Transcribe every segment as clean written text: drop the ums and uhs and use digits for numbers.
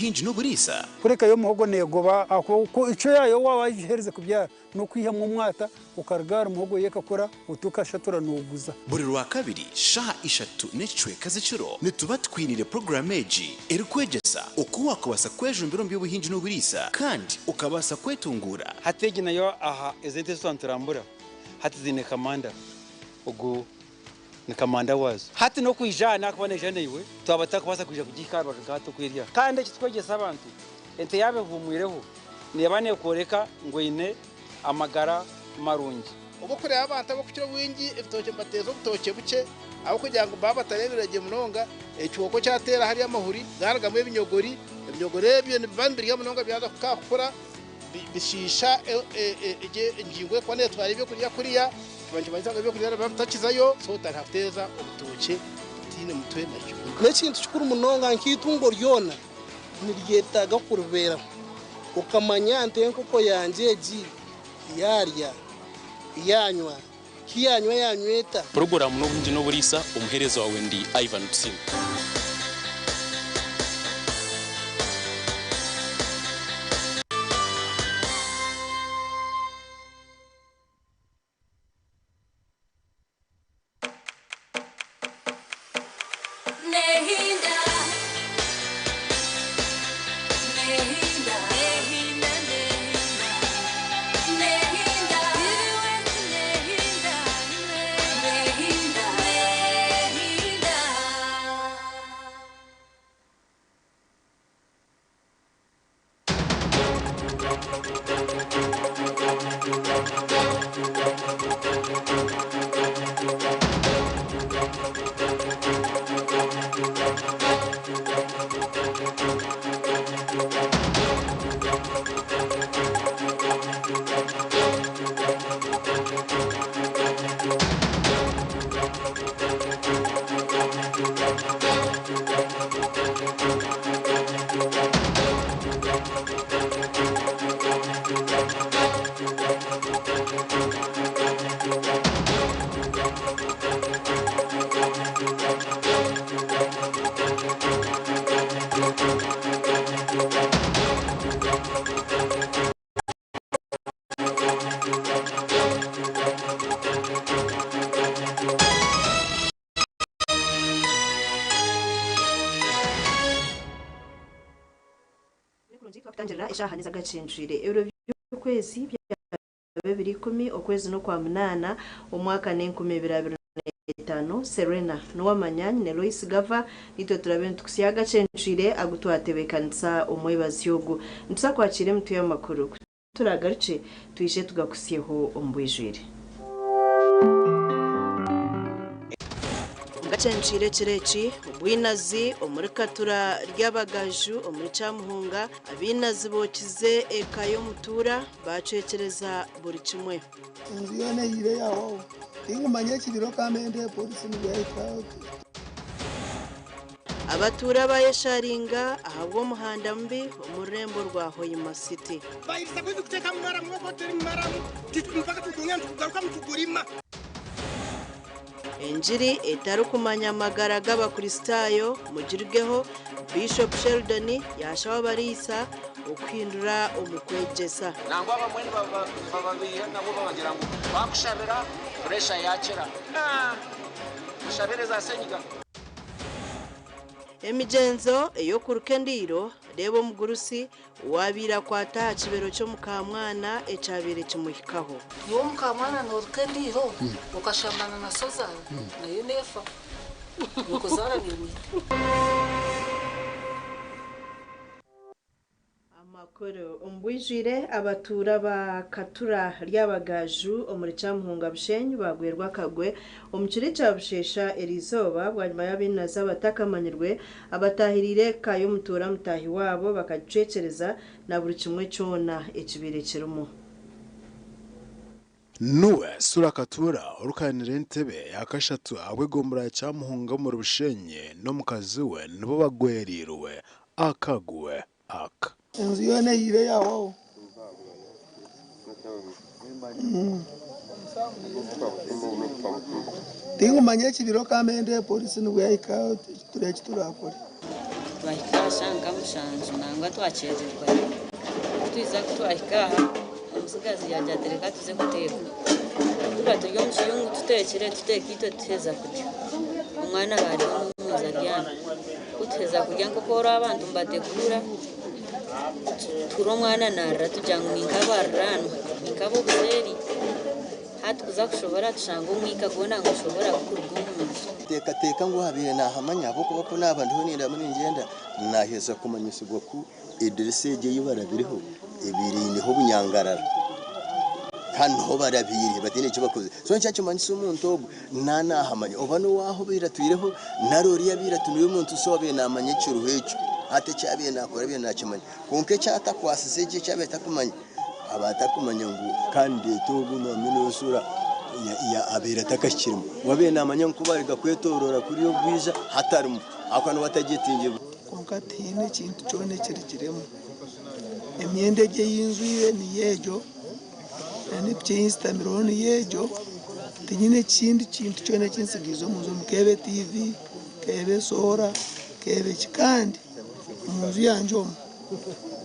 Obuhingi n'oburiisa. Kureka yo omuhogo neegoba ahakuba ku icwe yaayo waaba wagiherize kubyara n'okwihamu omwata okaruga ahari muhogo yo ekakura oti okashatura nooguza. Buri Rwakabiri shaaha ishatu n'ekicweka z'ekiro nituba tukwiniire puroguraamu egi erikwegyesa oku waakubaasa kwejumbira omu by'obuhingi n'oburiisa kandi okabaasa kwetunguura. Hati egi nayo aha ezi ente ezi twaba niturambura hati ziine kamanda ogu Ni kamanda waazo. Hati n'okwija aha naakuba naija naiwe, twaba tutakubaasa kwija kugihika aha rubaju nka hati oku eri aha. Kandi eki tukwegyesa abantu, ente yaaba ehuumwireho, neeba neekworeka ngu eine amagara marungi. Obu okureeba abantu abarikukira obwingi ebitookye nibateeza obutookye bukye ahabw'okugira ngu baaba batareebire gye munonga, ekihooko kyateera hariya amahuri gaarugamu ebinyogori, ebinyogori ebyo nibiba nibirya munonga byaza kukura bishiisha egyo engingo erikuba neetwara ebyokurya kuriya, kiba nikimanyisa ngu ebyokurya nibiba bitakizayo, so otandika kuteeza obutookye butaine mutwe na kibunu. N'ekintu kikuru munonga nk'eitungo ryona niryetaaga kuribeeraho okamanya nti enkoko yangye egi yaarya, yaanywa, ku yaanywa yaanywa eta? Puroguraamu n'Obuhingi n'Oburiisa, Omuheereza waawe ndi Ivan Tusiime. Kurungi twakutangirira eshaaha n'ez'agakincwire. Ebiro by'okwezi byaba ebiri ikumi, okwezi n'okwa munaana, omwaka n'enkumi ibiri abiri n'etaano. Serena Nuwamanya nyine Lois Gava naitwe turabe nitukutsya agacencwire agu twatebeekanisa omwebazyo ogu. Nituza kwakiira emitwe y'amakuru. Ku turagarukye twije tugakutsyeho omu bwijwire. Gacencwire ekiro eki, obwinazi omuri Katura ry'Abagaju omuri Kyamuhunga, abainazi bookize eka y'omutuura baacwekyereza buri kimwe. Enju yoona ehiire yahwaho. Tingumanya ekibiro kamende polisi nibwo yahika. Abatuura bayesharinga ahabw'omuhanda mubi omu rurembo rwa Hoima City. Engiri etarikumanya magara g'Abakristaayo mugirugeho, Bishop Sheldon yaashaba abariisa okuhindura omu kwegyesa. Nangwa abamwe nibababeiha nabo babagira ngu bakushabira puresha yakira. Mushabire za senyiga. Emigyenzo ey'okuruka endiiro, Reeba omugurusi owaabaire akwata aha kibero ky'omukaamwana ekyabaire kimuhikaho. Iwe omukaamwana nooruka endiiro, okashambana na sozaara, nayo neefa. Nyokozaara neemwita. Amakuru omu bwijwire, Abatuura ba Katura Ryabagaju omuri Kyamuhunga Bushenyi baagwerwa akagwe omu kiro ekya busheesha eriizooba bwanyima y'abainazi abatakamanyirwe abataahiriire eka y'omutuura mutaahi waabo bakagicwekyereza na buri kimwe kyona ekibaire kirimu. Nuwe Sula Katura orikuharanira entebe ya kashatu ahabw'egombolola ya Kyamuhunga omuri Bushenyi n'omukazi we nibo bagwereirwe akagwe aka. Enju yoona ehiire yahwaho. Tingumanya ekibiro kamende polisi nibwo yahika turebe eki turakore. Twahika aha shaaha nka mushanju nangwa twakyererwayo. Ku twija ku twahika aha, omutsigazi yaagira ati reka tuze kuteeka. Tuba turi omu kiyungu tuteekire, tuteeka itwe tuheza kurya. Omwana aba ari omu nju abyami. Ku tuheza kurya nk'oku oraba abantu nibateguura, tuhurira omwana naarira tugira ngu ni nk'abaariraanwa, ni nk'ab'obuseeri. Hati kuza kushohora tushanga omwika gwona nigushohora gurikuruga omu nju. Teekateeka ngu owabaire naahamanya ahabw'okuba ku naaba ndiho nindaba ningyenda, naaheza kumanyisibwa ku edirisa egyo ei barabireho ebaire eineho obunyangarara kandi niho barabiire bataine eki bakozire. So nikyo nikimanyisa omuntu ogwo naaba naahamanya oba n'owaaho obaire atwireho nari oriya abaire atumire omuntu so owabaire naamanya ekiriho ekyo hati eki abaire naakora abaire naakimanya. Kwonka eki atakwasize gye eki abaire atakumanya, aba atakumanya ngu kandidate ogu noomanya nosura abaire atakahikiremu. We abaire naamanya ngu kubariga kwetoroora kuriya obwija hatarimu ahabw'okuba niwe atagyetingire. Kwonka tihaine ekintu kyona ekirugiremu. Emyenda egyo ei njwaire niyo egyo, n'epiki ei nshutamireho niyo egyo, tinyine ekindi kintu kyona eki ntsigaize omu nju omu, k'ebe tiivi, k'ebe esoora, k'ebe ki. Kandi omu nju yangye omu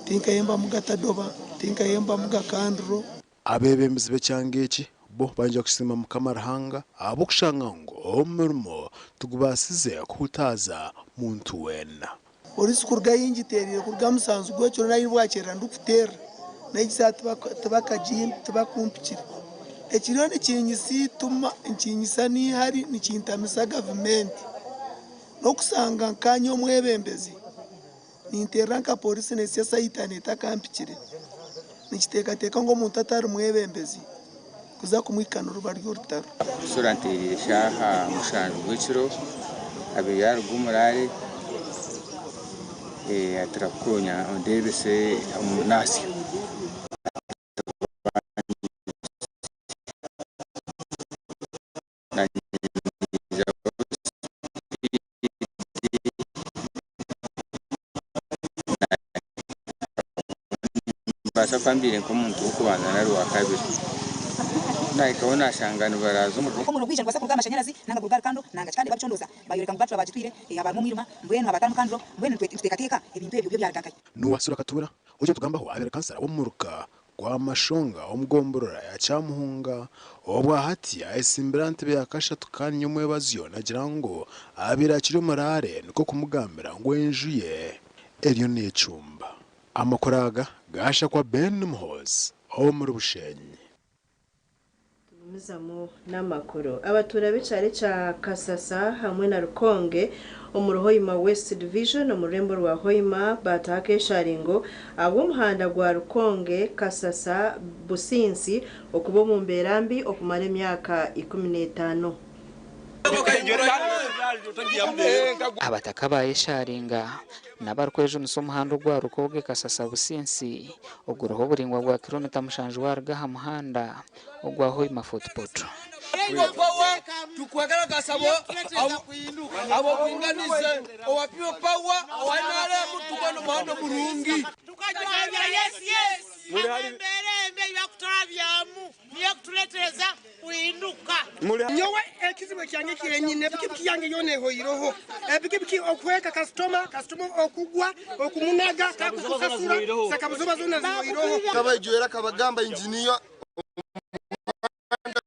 tinkahembamu gatadoba, tinkahembamu gakanduro. Abeebembezi b'ekyanga eki bo baija kusiima Mukama Ruhanga ahabw'okushanga ngu omurimo tigubaasize kuhutaaza muntu weena. Polisi kuruga ahi ngiteereire kuruga musanju gw'ekiro n'ahi bwakyerera ndikuteerera n'egi saaha tibakumpikire. Ekiriyo nikinyitsa eituma, nikinyitsa n'eihari, nikintamisa gavumenti n'okushanga nkaanye omwebembezi ninteerera nka polisi nehitsya saaha itaano etakampikire. Nikiteekateeka ngu omuntu atari mwebembezi kuza kumwika niruba ruri orutaro. Kusura ntereire shaaha mushanju gw'ekiro abaire yaruga omuraare ati rakukonya ondebese nasya. Nimbaasa kuba mbaire nk'omuntu w'okubanza nari owakabiri. Ku naahikaho naashanga nibaraaza omuriro. Omuriro gwija nigubaasa kuruga aha mashanyarazi nanga guruga ahari kando nanga ki kandi babicondooza bayoreka ngu battery bagitwire haba harimu omwirima mbwenu haba hatarimu kanduro mbwenu nituteekateeka ebintu ebyo byo byaruga nkahi? Noah Sura Katuura, Ojja tugambaho abeire kansara w'omumuruka gwa Mashonga omu gomborora ya Kyamuhunga obwa hati ayesimbire aha ntebe ya kashatu kandi nyomwebazyo nagira ngu abaire akiri omuraare nikwo kumugambira ngu enju ye eriyo necumba. Amakuru aga gashakwa Ben Muhoozi ow'omuri Bushenyi. Tugumizamu n'amakuru. Abatuura b'ekyaro ekya Kasasa hamwe na Rukonge omuri Hoima West Division omu rurembo rwa Hoima baataho akesharingo ahabw'omuhanda gwa Rukonge, Kasasa, Businsi okuba omu mbeera mbi okumara emyaka 15. Abataka ba Esharinga n'abarikwejunisa omuhanda ogwa Rukooge Kasasa Businsi oguriho oburaingwa bwa kiromita mushanju waruga aha muhanda ogwa Hoima Fort Portal. Nyowe ekizibu kyange kyenyine epikipiki yange yoona ehoireho. Epikipiki okuhweka kasitoma, kasitoma okugwa, okumunaga, kakukusasura, sakabuzoba zoona zihoireho. Kabaijwera kabagamba engineer omuhanda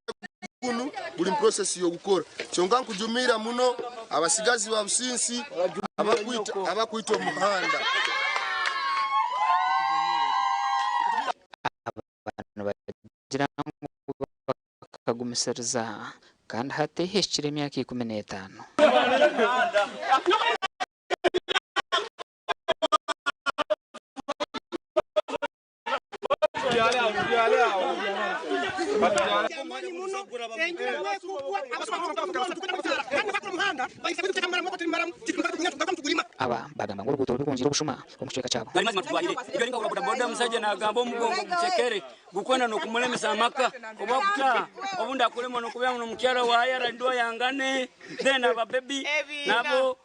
gunu guri mu process yokukora kyonka nkujumiira muno abasigazi ba Businsi abakwita omuhanda. Aba nibagira ngu bakagumisiriza kandi hati ehikire emyaka 15. Aba bagamba ngu oruguuto oru rwongyeire obushuma omu kicweka kyabo. Omusajja nagamba omugongo gucekere gukwenda nokumulemesa amaka oba kutaha obundi akuremwa nokubeera nomukyara waye ndoa yangane then ababebi nabo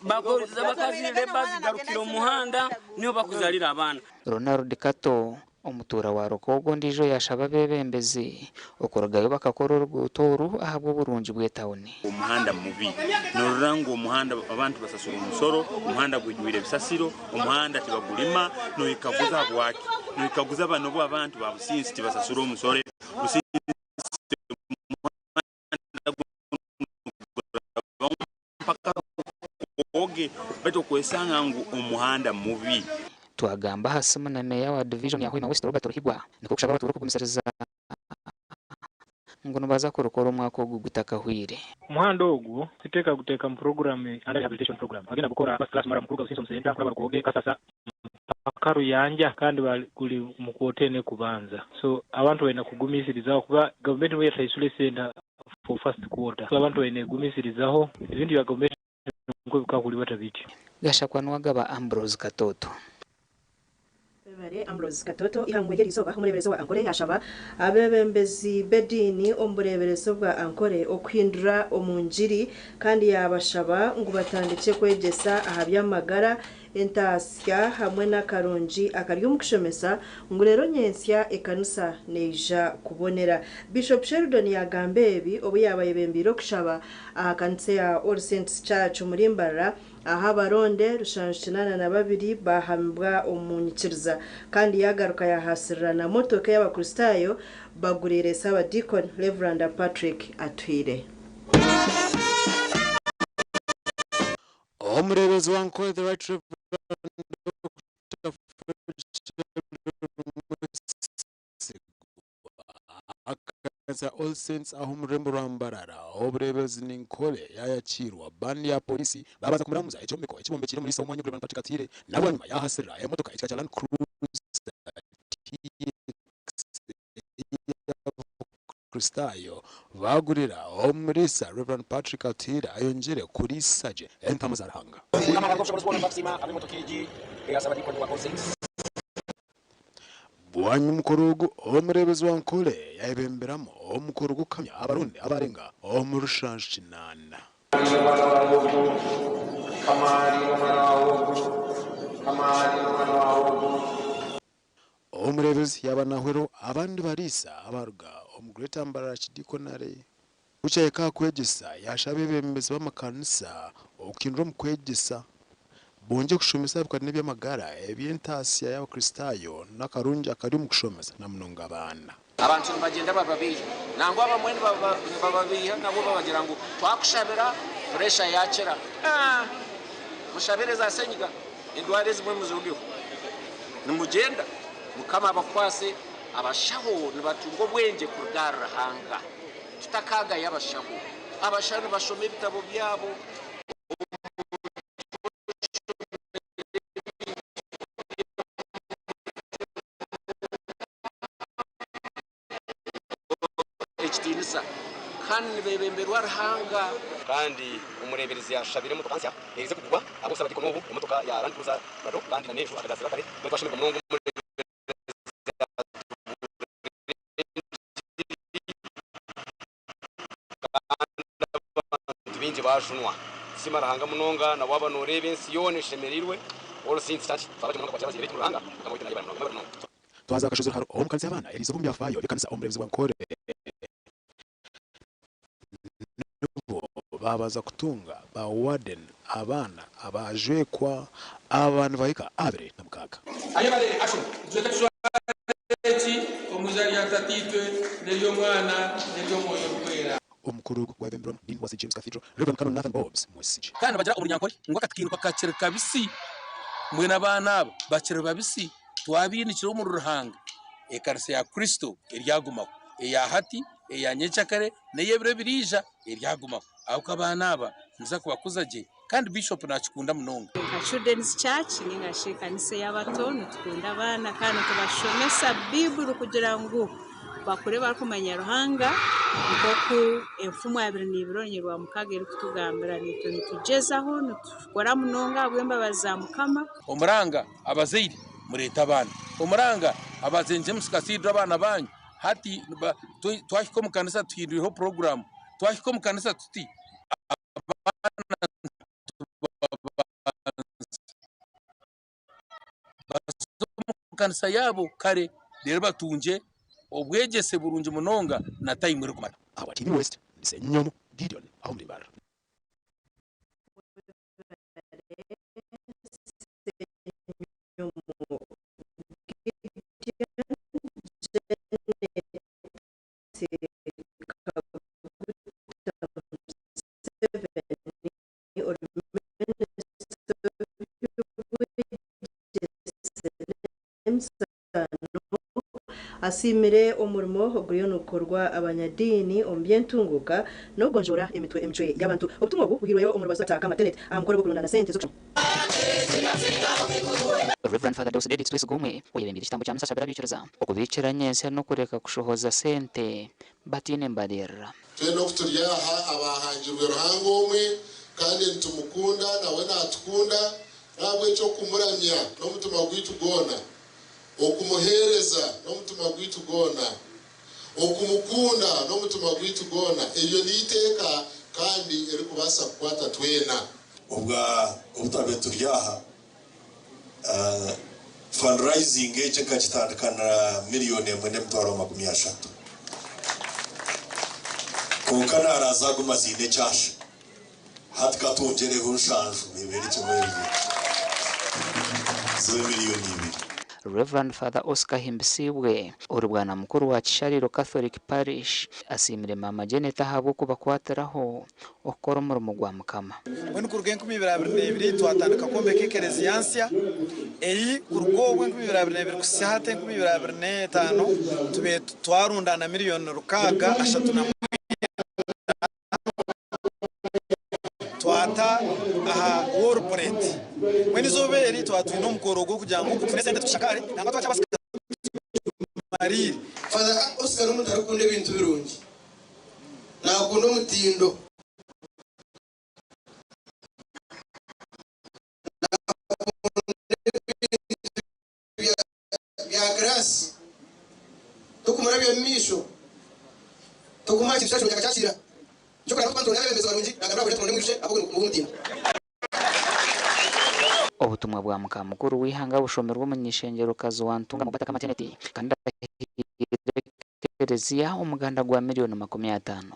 bakozesa abakazi labour zigarukire omu muhanda niho bakuzarira abaana. Ronald Kato, Omutuura wa Rukooga ondiijo yaashaba abeebembezi okurugayo bakakora oruguuto oru ahabw'oburungi bw'etauni. Omuhanda mubi. Norora ngu omuhanda abantu basasura omusoro, omuhanda gwijwire ebisasiro, omuhanda tibagulima, noyekaguza habwaki? Noyekaguza banu obu abantu ba Businsi tibasasura omusoro, Businsi omuhanda gunu gurabamu mpaka Rukooge baitu okwesanga ngu omuhanda mubi. Twagamba aha simu na Meeya wa divijoni ya Hoima West Robert Ruhigwa nikwo kushaba abatuura okugumisiriza ngu nibaza kurukora omwaka ogu gutakahwire. Omuhanda ogu siteeka guteeka mu puroguramu under rehabilitation program. Bagenda gukora first class murram kuruga Businso omu center kuraba Rukooge, Kasasa mpaka Ruyanja kandi guri omu kwota ena ekubanza. So abantu baine kugumisirizaho kuba gavumenti nibwo yataisura esente for first quarter. So abantu baine kugumisirizaho ebintu bya gavumenti nikwo bikakuribata bityo. Gashakwa Nuwagaba Ambrose Katoto. Webare Ambrose Katoto. Eihangwe ry'erizooba, omureeberezi wa Ankole yaashaba abeebembezi b'ediini omu bureeberezi bwa Ankole okuhindura omu ngiri kandi yaabashaba ngu batandikye kwegyesa aha by'amagara, entaasya hamwe n'akarungi akari omu kushomesa ngu reero nyentsya ekanisa neija kubonera. Bishop Sheldon yaagamba ebi obu yaaba ayebembeire okushaba aha kanisa ya All Saints Church omuri Mbarara ahu abaronde 782 baahamibwa omu nyikiriza kandi yaagaruka yaahaasirira na motoka ei Abakristaayo baguriire Saabadiikoni Rev. Patrick Atuhaire. Omureeberezi wa Nkore The Right Rev. Dokita Fred Sheldon Mwesigwa aha kanisa ya All Saints aha omu rurembo rwa Mbarara. Obureeberezi ni Nkore yaayakiirwa bandi ya pooriisi baabanza kumuramuza ekyombeko eki bombekiire omuriisa w'omwanya ogu Rev. Patrick Atuhaire na bwanyima yaahasirira emotoka ekika kya Land Cruiser TX ey'Abakristaayo baagurira omuriisa Rev. Patrick Atuhaire ayongyere kuriisa gye entaama za Ruhanga. Bwanyima omukoro ogu omureebezi wa Nkore yayebemberamu omukoro gw'okuhamya abarundi abarenga omu 78. Omureebezi yaaba nahweraho abandi bariisa abaruga omu Greater Mbarara Archdeaconry Kukyahika aha kwegyesa, yaashaba abeebembezi b'amakanisa okuhindura omu kwegyesa, bongye kushomesa aha bikwataine n'eby'amagara, eby'entaasya y'Abakristaayo, n'akarungi akari omu kushomesa na munonga abaana. Abantu nibagyenda bababeiha. Nangwa abamwe nibababeiha nabo babagira ngu twakushabira puresha yaakira. Mushabire za senyiga, endwara ezimwe muzirugeho. Nimugyenda, Mukama abakwase. Abashaho nibatunga obwengye kuruga ahari Ruhanga. Tutakaagaya abashaho. Abashaho nibashoma ebitabo byabo omu ekitiinisa kandi nibeebemberwa Ruhanga. Kandi omureeberezi yashabire emotoka nsya erize kugurwa ahabw'okusaba Deacon obu emotoka ya Land Cruiser Prado kandi na n'ejo akagaasirwa kare mbwenu twashemererwa munonga omureeberezi Kandi abantu baingi baajunwa. Tusiima Ruhanga munonga na waaba nooreeba ensi yoona eshemereirwe. All Saints Church twaba gye munonga kwakira abazaire baitu omu Ruhanga. Mukama waitu naayebare munonga. Mwebare munonga. Twaza aha kashozi Ruharo omu kanisa y'abaana eriizooba omu byafaayo by'ekanisa omureeberezi wa Nkore nibo baabanza kutunga ba warden abaana abaajwekwa aba nibahika 26. Ayebare Action Nitweta tujware eki omu iziina rya Tataitwe n'ery'Omwana n'ery'Omwoyo Orikwera. Omukuru gw'ebembirwamu Dean wa St James Cathedral, Rev. Canon Nathan Bobbs Mwesigye. Kandi nibagira Orunyankore ngu akatikiiruka kakiri kabisi, mbwenu abaana aba bakiri babisi, twabainikira omuri Ruhanga, ekanisa ya Kristo eryagumaho, eya hati, eya nyencakare, n'ey'ebiro ebiriija eryagumaho, ahabw'okuba abaana aba nimuza kubakuza gye kandi Bishop nakikunda munonga. Nka Children's Church ninga shi ekanisa ey'abato nitukunda abaana kandi nitubashomesa Baiburi kugira ngu bakure barikumanya Ruhanga nk'oku Enfumu 22 orunyiriri rwa mukaaga erikutugambira. Naitwe nitugyezaho nitukora munonga ahabw'embabazi za Mukama. Omuranga abazaire mureete abaana. Omuranga aba St James Cathedral abaana baanyu hati twahika omu kanisa tuhindwireho puroguraamu twahika omu kanisa tuti abaana nitubabanza baze omu kanisa yaabo kare. Reero batungye obwegyese burungi munonga na tayimu erikumara. Ahabwa TV West, ndi Ssenyomo Gideon ah'omuri Mbarara. Asiimire omurimo oguriyo nigukorwa abanyadiini omu by'entunguuka n'okugonjoora emitwe emicwe y'abantu. Obutumwa obu buhairweyo omu rubazo Ataaka Amatenet aha mukoro gw'okurundaana sente z'okushoma. Rev. Father Deusdedit Twesigomwe oyebembeire ekitambo kya misa ashabire abaikiriza okubiikira nyentsya n'okureka kushohoza sente bataine mbaririra. Twena oku turi aha abaahangirwe Ruhanga omwe, kandi nitumukunda, nawe naatukunda, n'ahabw'ekyo okumuramya n'omutima gwaitu gwona, okumuheereza n'omutima gwaitu gwona, okumukunda n'omutima gwaitu gwona, eryo n'eiteeka kandi erikubaasa kukwata twena. Obwa obu twabaire turi aha, fundraising egi nkagitandika na 1,330,000 kwonka naaraaza aguma ziine ekyasha. Hati ka twongyereho 7 ebeere kimwe ebibiri zibe 2 million. Rev. Father Oscar Ahimbisibwe, ori bwanamukuru wa Kishariro Catholic Parish asiimire Maama Janet ahabw'okubakwatiraho okukora omurimo gwa Mukama. Mbwenu kuruga 2022 twatandika kwombeka ekereziya nsya ei kuruga obwo 2022 kuhitsya hati 2025 tubaire twarundaana 639 million twata aha wall plate. Mbwenu eizooba eri twaba twine omukoro gw'okugira ngu tufune esente tushakaare nangwa twakyabaasika tumariire. Father Oscar n'omuntu arikukunda ebintu birungi. Naakunda omutindo. Naakunda ebintu bya class. Tokumurabya omu maisho. Tokumuha ekintu kyona kirungi akakyakiira. Nikyo kureba ahabw'okuba nituronda abeebembezi barungi, naagambira abakugira turonde mwijukye ahabw'okuba ni b'omutindo. Obutumwa bwa muka mukuru w'eihanga bushomirwe omuny'eishengyero-kazi wa Ntunga Mubataka Maternity kandi ahaire ekereziya omuganda gwa 50 million.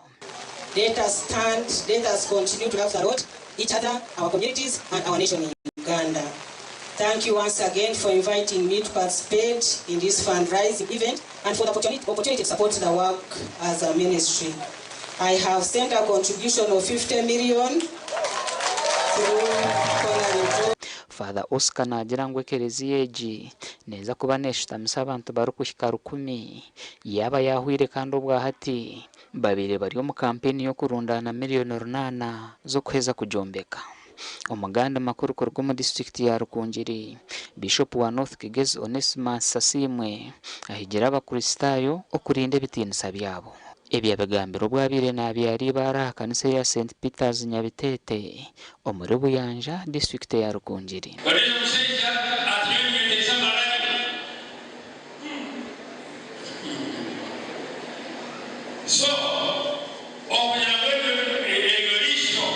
Let us stand, let us continue to love the Lord, each other, our communities, and our nation Uganda. Thank you once again for inviting me to participate in this fundraising event and for the opportunity to support the work as a ministry. I have sent a contribution of 50 million through Honorable Father Oscar naagira ngu ekereziya egi neeza kuba neeshutamisa abantu barikuhika 1000 yaaba yaahwire kandi obwa hati babaire bari omu kampeyini y'okurundaana 8 million z'okuheza kugyombeka. Omuganda makuru kuruga omu disiturikiti ya Rukungiri, Bishop wa North Kigezi Onesimus Asiimwe ahigira Abakristaayo okurinda ebitiinisa byabo. Ebi yabigambire obu abaire naabyara ibaara aha kanisa eya St Peters Nyabiteete omuri Buyanja, disiturikiti eya Rukungiri. Ondiijo mushaija ati, Nyowe ninyeteisa maraya. So okugira ngu eryo riisho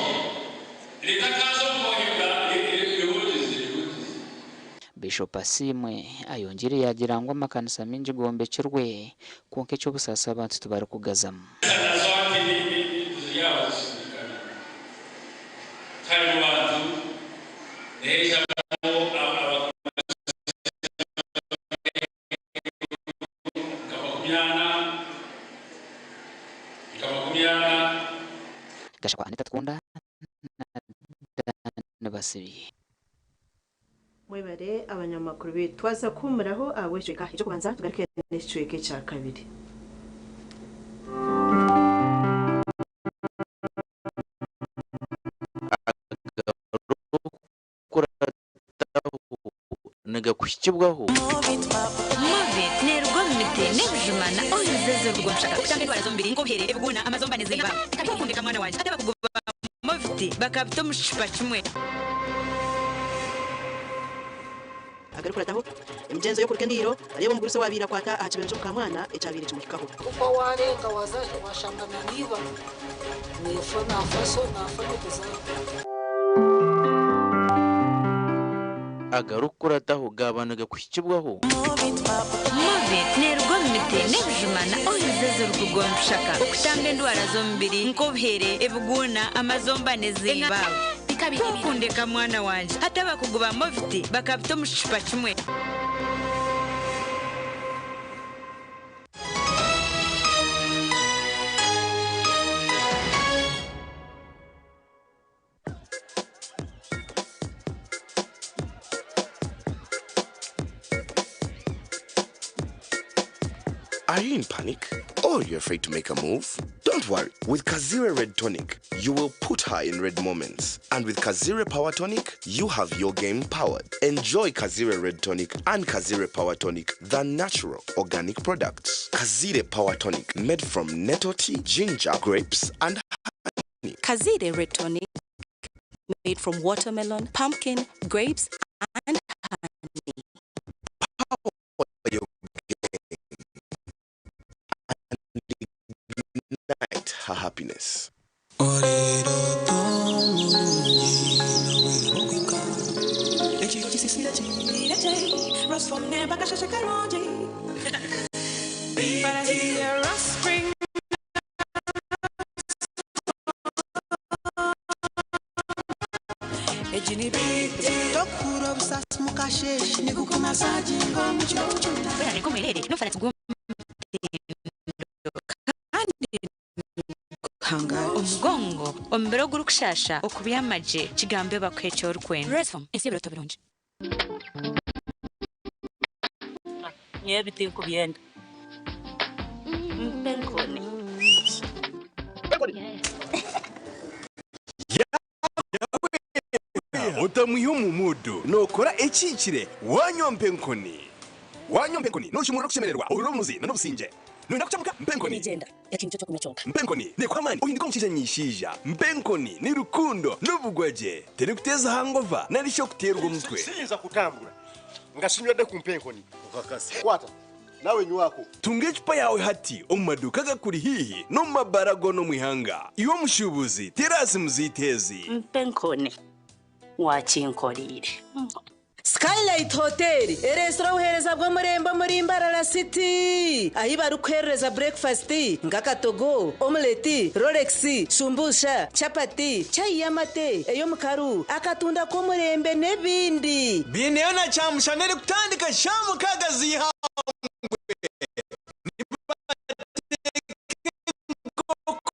ritakaaza okwohebwa rihugize, rihugize. Bishop Asiimwe ayongiire yaagira ngu amakanisa maingi gombekirwe kwonka eky'obusaasi abantu tibarikugazamu. Nazo hati ziri aho zisindikana. Tiharimu bantu, nihaija nka 40, nka 40. Gashakwa Anita Tukunda na Dan Basibye. Mwebare abanyamakuru baitu twaza kuhumuraho ahabw'ekicweka eky'okubanza tugaruke n'ekicweka ekya kabiri. Kurataho nigakuhikibwaho. Movit neeruga omu miti n'ebijuma na oils ezirikuruga omu kishaka okutanga endwara z'omubiri nk'obuhere, ebiguuna, amazomba n'ezindi. Kundeka mwana wangye hati abakugu ba Movit bakabita omu kicupa kimwe. Agarikurataho emigyenzo y'okuruka endiiro areeba omugurusi owaabaire akwata aha kibero ky'omukamwana ekyabaire kimuhikaho. Kuko warenga waza washambana niba nefa nafa so nafa nikuzaara. Agarikukurataho gaaba nigakuhikibwaho. Movit neeruga omu miti n'ebijuma na oils ezirikuruga omu bishaka okutamba endwara z'omubiri nk'obuhere, ebiguuna, amazomba n'ezimba. Ku okundeka mwana wangye, hati abakugu ba Movit bakabita omu kicupa kimwe. Are you in panic? Or you're afraid to make a move? Don't worry. With Kazire Red Tonic, you will put her in red moments. And with Kazire Power Tonic, you have your game powered. Enjoy Kazire Red Tonic and Kazire Power Tonic, the natural organic products. Kazire Power Tonic, made from nettle tea, ginger, grapes, and honey. Kazire Red Tonic, made from watermelon, pumpkin, grapes, and honey. Power your game and ignite her happiness. Omugongo, omubiri ogurikushasha, okubyama gye, kigambe bakuhe eki orikwenda. Restform, ensi y'ebirooto birungi. Nyowe ebi tinkubyenda. Mpa enkoni. Otamwiha omu muudu, nookora ekihikire waanywa Mpa Enkoni. Waanywa Mpa Enkoni, nooshumurura okushemererwa, ohurira obunuzi na n'obusingye. Nooyenda kucamuka? Mpa Enkoni. Mpa Enkoni neekuha amaani ohinduka omushaija nyaishaija. Mpa Enkoni ni rukundo n'obugwagye. Terikuteeza hangova nari shi okuteerwa omutwe. Siyinza kutambura nga sinywedde ku Mpa Enkoni. Kwata Nawe nywako. Tunga ecupa yaawe hati omu maduuka agakuri haihi n'omu mabaara goona omu ihanga. Iwe omushuubuzi, teera aha simu zaitu ezi. Mpa enkoni wakinkoreire. Skylight Hotel ereetsire obuheereza bw'omurembe omuri Mbarara City ahi barikuheerereza breakfast nk'akatogo, omelette, rolex, shumbusha, chapati, chai y'amate, ey'omukaru, akatunda k'omurembe n'ebindi. Biineyo na kyamushana erikutandika shaaha mukaaga z'eihangwe. Nibateeka enkoko,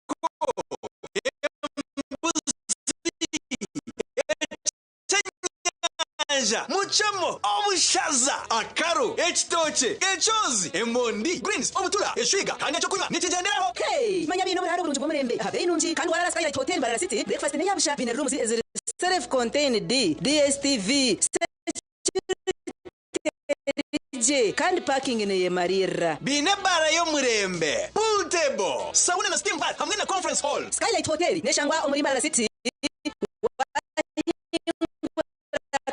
embuzi, ekyenyanja, mucemo, obushaza, akaru, ekitookye, ekyozi, emondi, greens, obutura, eshwiga kandi ekyokunywa nikigyenderaho. Hey! Manya biine oburaaro burungi bw'omurembe aha beeyi nungi kandi waraara Skylight Hotel Mbarara City, breakfast n'eya busha, biine rooms eziri self contained, DSTV, security gye kandi parking neyemariirira. Biine ebaara y'omurembe, pool table, sauna na steam bath hamwe na conference hall. Skylight Hotel neshangwa omuri Mbarara City wahingura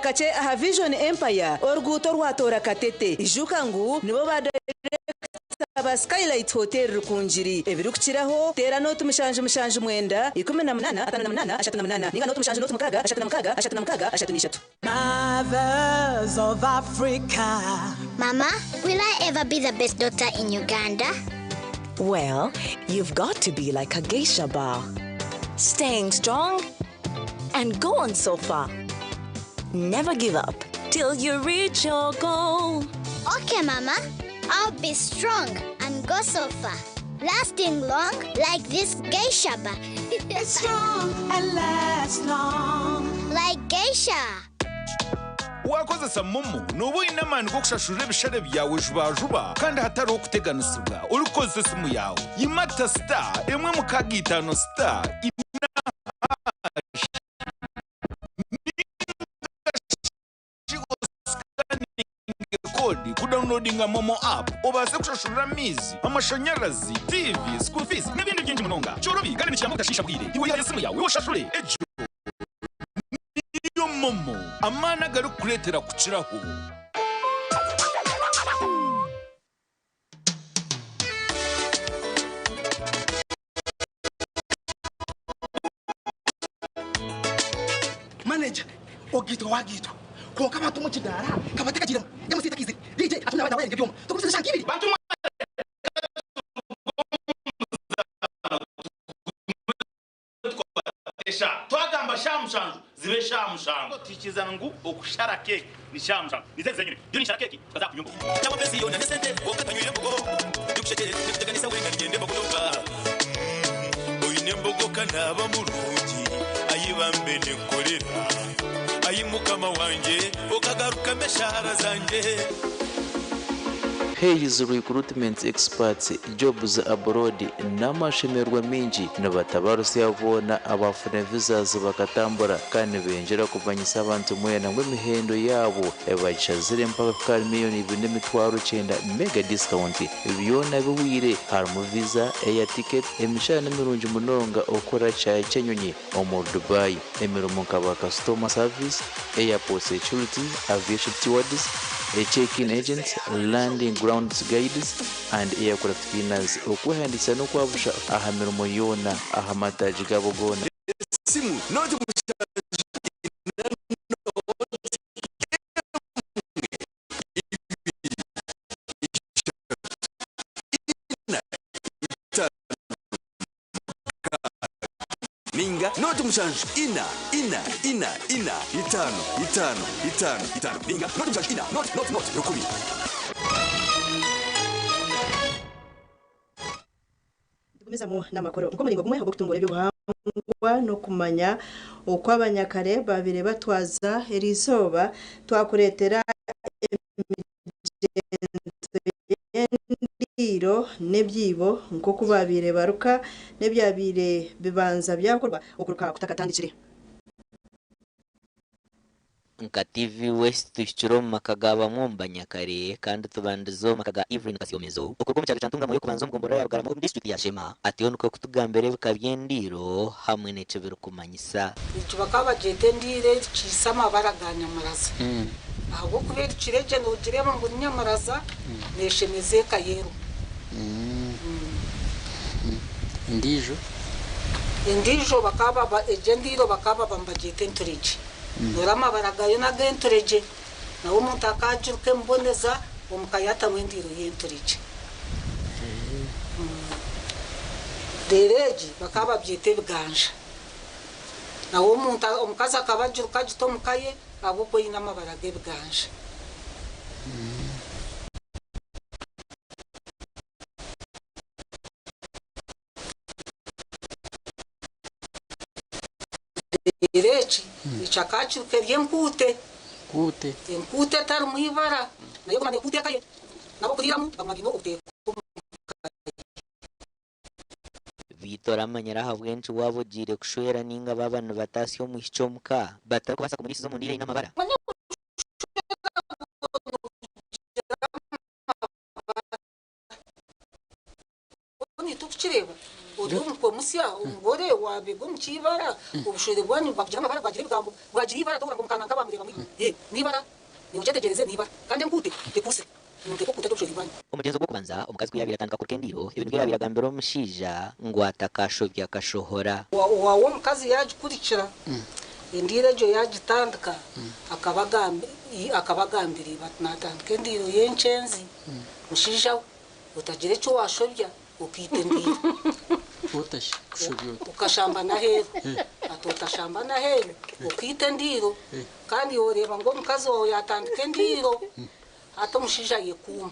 kakye aha Vision Empire oruguuto orwatoora Katete. Ijuka ngu nibo ba Director ba Skylight Hotel Rukungiri. Ebirikukiraho teera nooti 7 7 9 18 58 38 ninga nooti 7 nooti 6 36 36 33. Mothers of Africa. Mama, will I ever be the best doctor in Uganda? Well, you've got to be like a geisha bar. Staying strong and go on so far. Never give up till you reach your goal. Okay, Mama. I'll be strong and go so far. Lasting long like this geisha bar. It's strong and lasts long. Like geisha. Waakozesa MoMo, nooba oine amaani g'okushashurira ebishare byawe jubajuba kandi hatariho kuteganisibwa orikukozesa esimu yaawe. Yimata star emwe mukaaga itaano star ina hash ninga shi osikaninge koodi kudaunilodinga MoMo app obaase kushashurira amaizi, amashanyarazi, tiivi, school fees n'ebindi bingi munonga. Kyorobi kandi nikiyamba obutashiisha bwire. Iwe ihayo esimu yaawe oshashure. Egyo niyo MoMo, amaani agarikukureetera kukiraho. Manager, ogaitwa wagaitwa. Kwonka abantu omu kidaara kabatekagiiremu. MC takaizire. DJ atumire abaana barenga ebyoma. Tugumisirize eshaaha nk'ibiri. Bantu mwe reka tugume omu muzaano tugume tukwate eshaaha. Twagamba shaaha mushanju zibe shaaha mushanju. Tuhikirizana ngu okushara keeki ni shaaha mushanju. Nizo ezi zenyine. Ndiyo ninshara keeki tukaza aha kunywa embogo. Nyawe pesi yoona n'esente kwonka tanywire mbogo Ndikushekyere ndikuteganisa wenka nigyenda embogo yonka Oine embogo ka naaba murungi Ayi bambe ninkukorera Ayi mukama wangye okagarukamu eshaara zangye. Hays Recruitment Experts Jobs Abroad n'amashemererwa maingi nibatabarusya boona abaafuna visas bakatambura kandi nibengyera kumanyisa abantu mwena ngu emihendo yaabo bagishazire mpaka kuhika ahari miriyoni 2,900 mega discount byona bihweire harimu visa, air ticket, emishara nimirungi munonga okukora kishaayi ky'enyonyi omuri Dubai, emirimo nka ba customer service, airport security, aviation stewards, check-in agents, landing grounds guides and aircraft cleaners. Okwehandiikisa n'okwabusha aha mirimo yoona aha mataagi gaabo goona. Esimu nooti mushanju ina nooti emwe ibiri ishatu ina itaano mukaaga ninga nooti mushanju ina ina ina ina itaano itaano itaano itaano ninga nooti mushanju ina nooti nooti nooti rukumi. Nitugumizamu n'amakuru. Nk'omuringo gumwe ogw'okutunguura eby'obuhangwa n'okumanya oku abanyakare baabaire batwaza, eriizooba twakureetera emigyenzo y'endiiro n'ebyibo nk'oku baabaire baruka n'ebyabaire bibanza byakorwa okuruka kutakatandikire. Nka TV West tuhikire omu maka ga bamwe omu banyakare kandi tubandize omu maka ga Evelyn Kasyomezo okuruga omu kyaro kya Ntungamo y'okubanza omu gomborora ya Rugarama omu disiturikiti ya Sheema atyo nikwo kutugambira ebika by'endiiro hamwe n'eki birikumanyisa. Egi bakaba bagyeta endiiro erikiise amabara ga nyamuraza ahabw'okuba erikire gye nogireeba ngu ni nyamuraza neshemeza eka yerumu. Endiijo? Endiijo bakaba baba egyo endiiro bakaba baba nibagyeta enturegye. Dora amabara gayo n'agenturegye. Nawe omuntu akagiruka emuboneza omuka yatamu endiiro y'enturegye. Reero egi bakaba babyeta ebiganja. Nawe omuntu omukazi akaba agiruka agita omuka ye ahabw'okuba eine amabara g'ebiganja. Reero eki ekyo akaakiruka eri enkuute. Enkuute etarimu ibara. Nayo eguma neekuuta eka ye. N'ab'okuriiramu baguma baine obuteeka omu ka ye. Beitu oramanyire ahabw'enki waaba ogiire kushwera nainga baaba nibataasya omwishiki omu ka batarikubaasa kumuriisiza omu ndiiro eine amabara? Nitukukireeba ori omukwe musya, omugore waabega omu kiibara, obushwere bwanyu bwakugira amabara, bwagira ebigambo, bwagira eibara, tohurira ngu omukaana nk'abamureeba mwi, ee, n'eibara, iwe okyetegyereze, n'eibara. Kandi enkuute tekuusire, nimuteekwa okukuuta gye obushwere bwanyu. Omugyenzo gw'okubanza, omukazi ku yaabaire atandika kuruka endiiro, ebi nibyo yaabaire agambira omushaija ngu atakashobya akashohora. Owaawe omukazi yaagikurikira, endiiro egyo yaagitandika, akaba agambira iba ati, Naatandika endiiro y'enkyenzi, mushaija we. Otagira eki waashobya okaita endiiro. Otashi kushobya ota? Okashamba n'aheeru. Ati otashamba n'aheeru okaita endiiro. Kandi oreeba ngu omukazi waawe yaatandika endiiro, hati omushaija ayekuuma.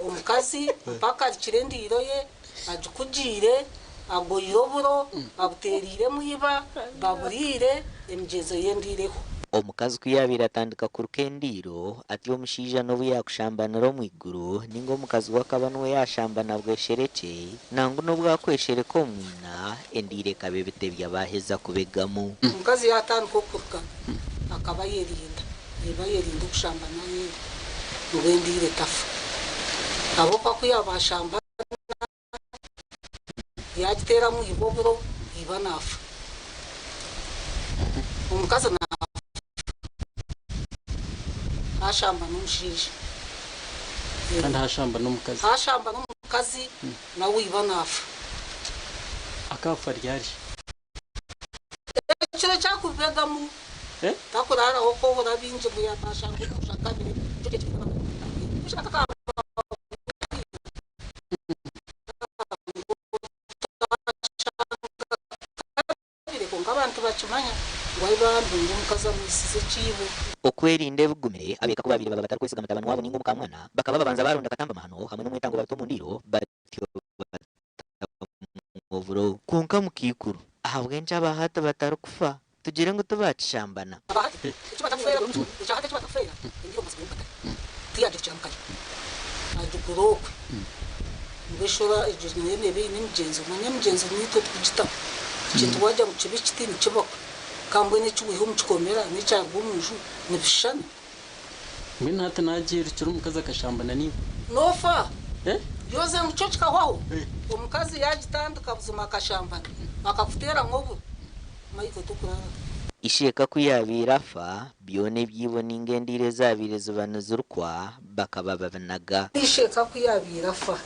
Omukazi mpaka arikire endiiro ye, agikugiire, agoyire oburo, abuteereiremu iba, baburiire, emigyenzo y'endiiro ehwa. Omukazi ku yaabaire atandika kuruka endiiro, atyo omushaija n'obu yaakushambanira omu iguru, nainga omukazi we akaba niwe yaashambana bwesherekye, nangu n'obu akweshereka omu mwina, endiiro ekaba ebitebya baaheza kubigamu. Omukazi yaatandika okuruka, akaba ayerinda, eba ayerinda okushambana aheeru ngu endiiro etafa. Ahabw'okuba ku yaaba ashambana, Yaagiteeramu iba oburo, iba naafa. Omukazi naafa, haashamba n'omushaija. Kandi haashamba n'omukazi. Haashamba n'omukazi, nawe iba naafa. Akaafa ryari? Ekiro eki arikubibegamu, Takuraraho kwohora bingi ngu yatashanga omusha kabiri nikyo Kwonka abantu bakimanya ngu ahi bambi ngu omukazi amwisize ekiibo. Okwerinda ebigumire, Ab'eka ku baabaire baba batarikwesiga mutabani waabo nainga omukaamwana, bakaba babanza baaronda katamba mahano hamwe n'omwetango babita omu ndiiro batyo batamu oburo. Kwonka mukaikuru, ahabw'enki aba hati batarikufa? Tugire ngu tibaakishambana? Aba hati eki batakufeera, ekya hati eki batakufeera, endiiro omumazi g'omu katare tiyagirukira mu kanya, agigura okwe. Ngu eshura egyo nayo neeba eine emigyenzo, manya emigyenzo niitwe turikugitaho. Ekintu waagira ngu kibe kiti nikibaho. Ka mbwenu eki waiha omu kikomera n'ekyaruga omu nju nibishushana? Mbwenu hati naagyirukira omukazi akashambana naiwe? Noofa? Yoze ngu kyo kikahwaho? Omukazi yaagitandika buzima akashambana, akakuteera nk'oburo, Michael tokurara. Isheeka ku yaabaire afa, byona ebyibo nainga endiiro ezaabaire ziba nizirukwa bakaba babinaga. Isheeka ku yaabaire afa,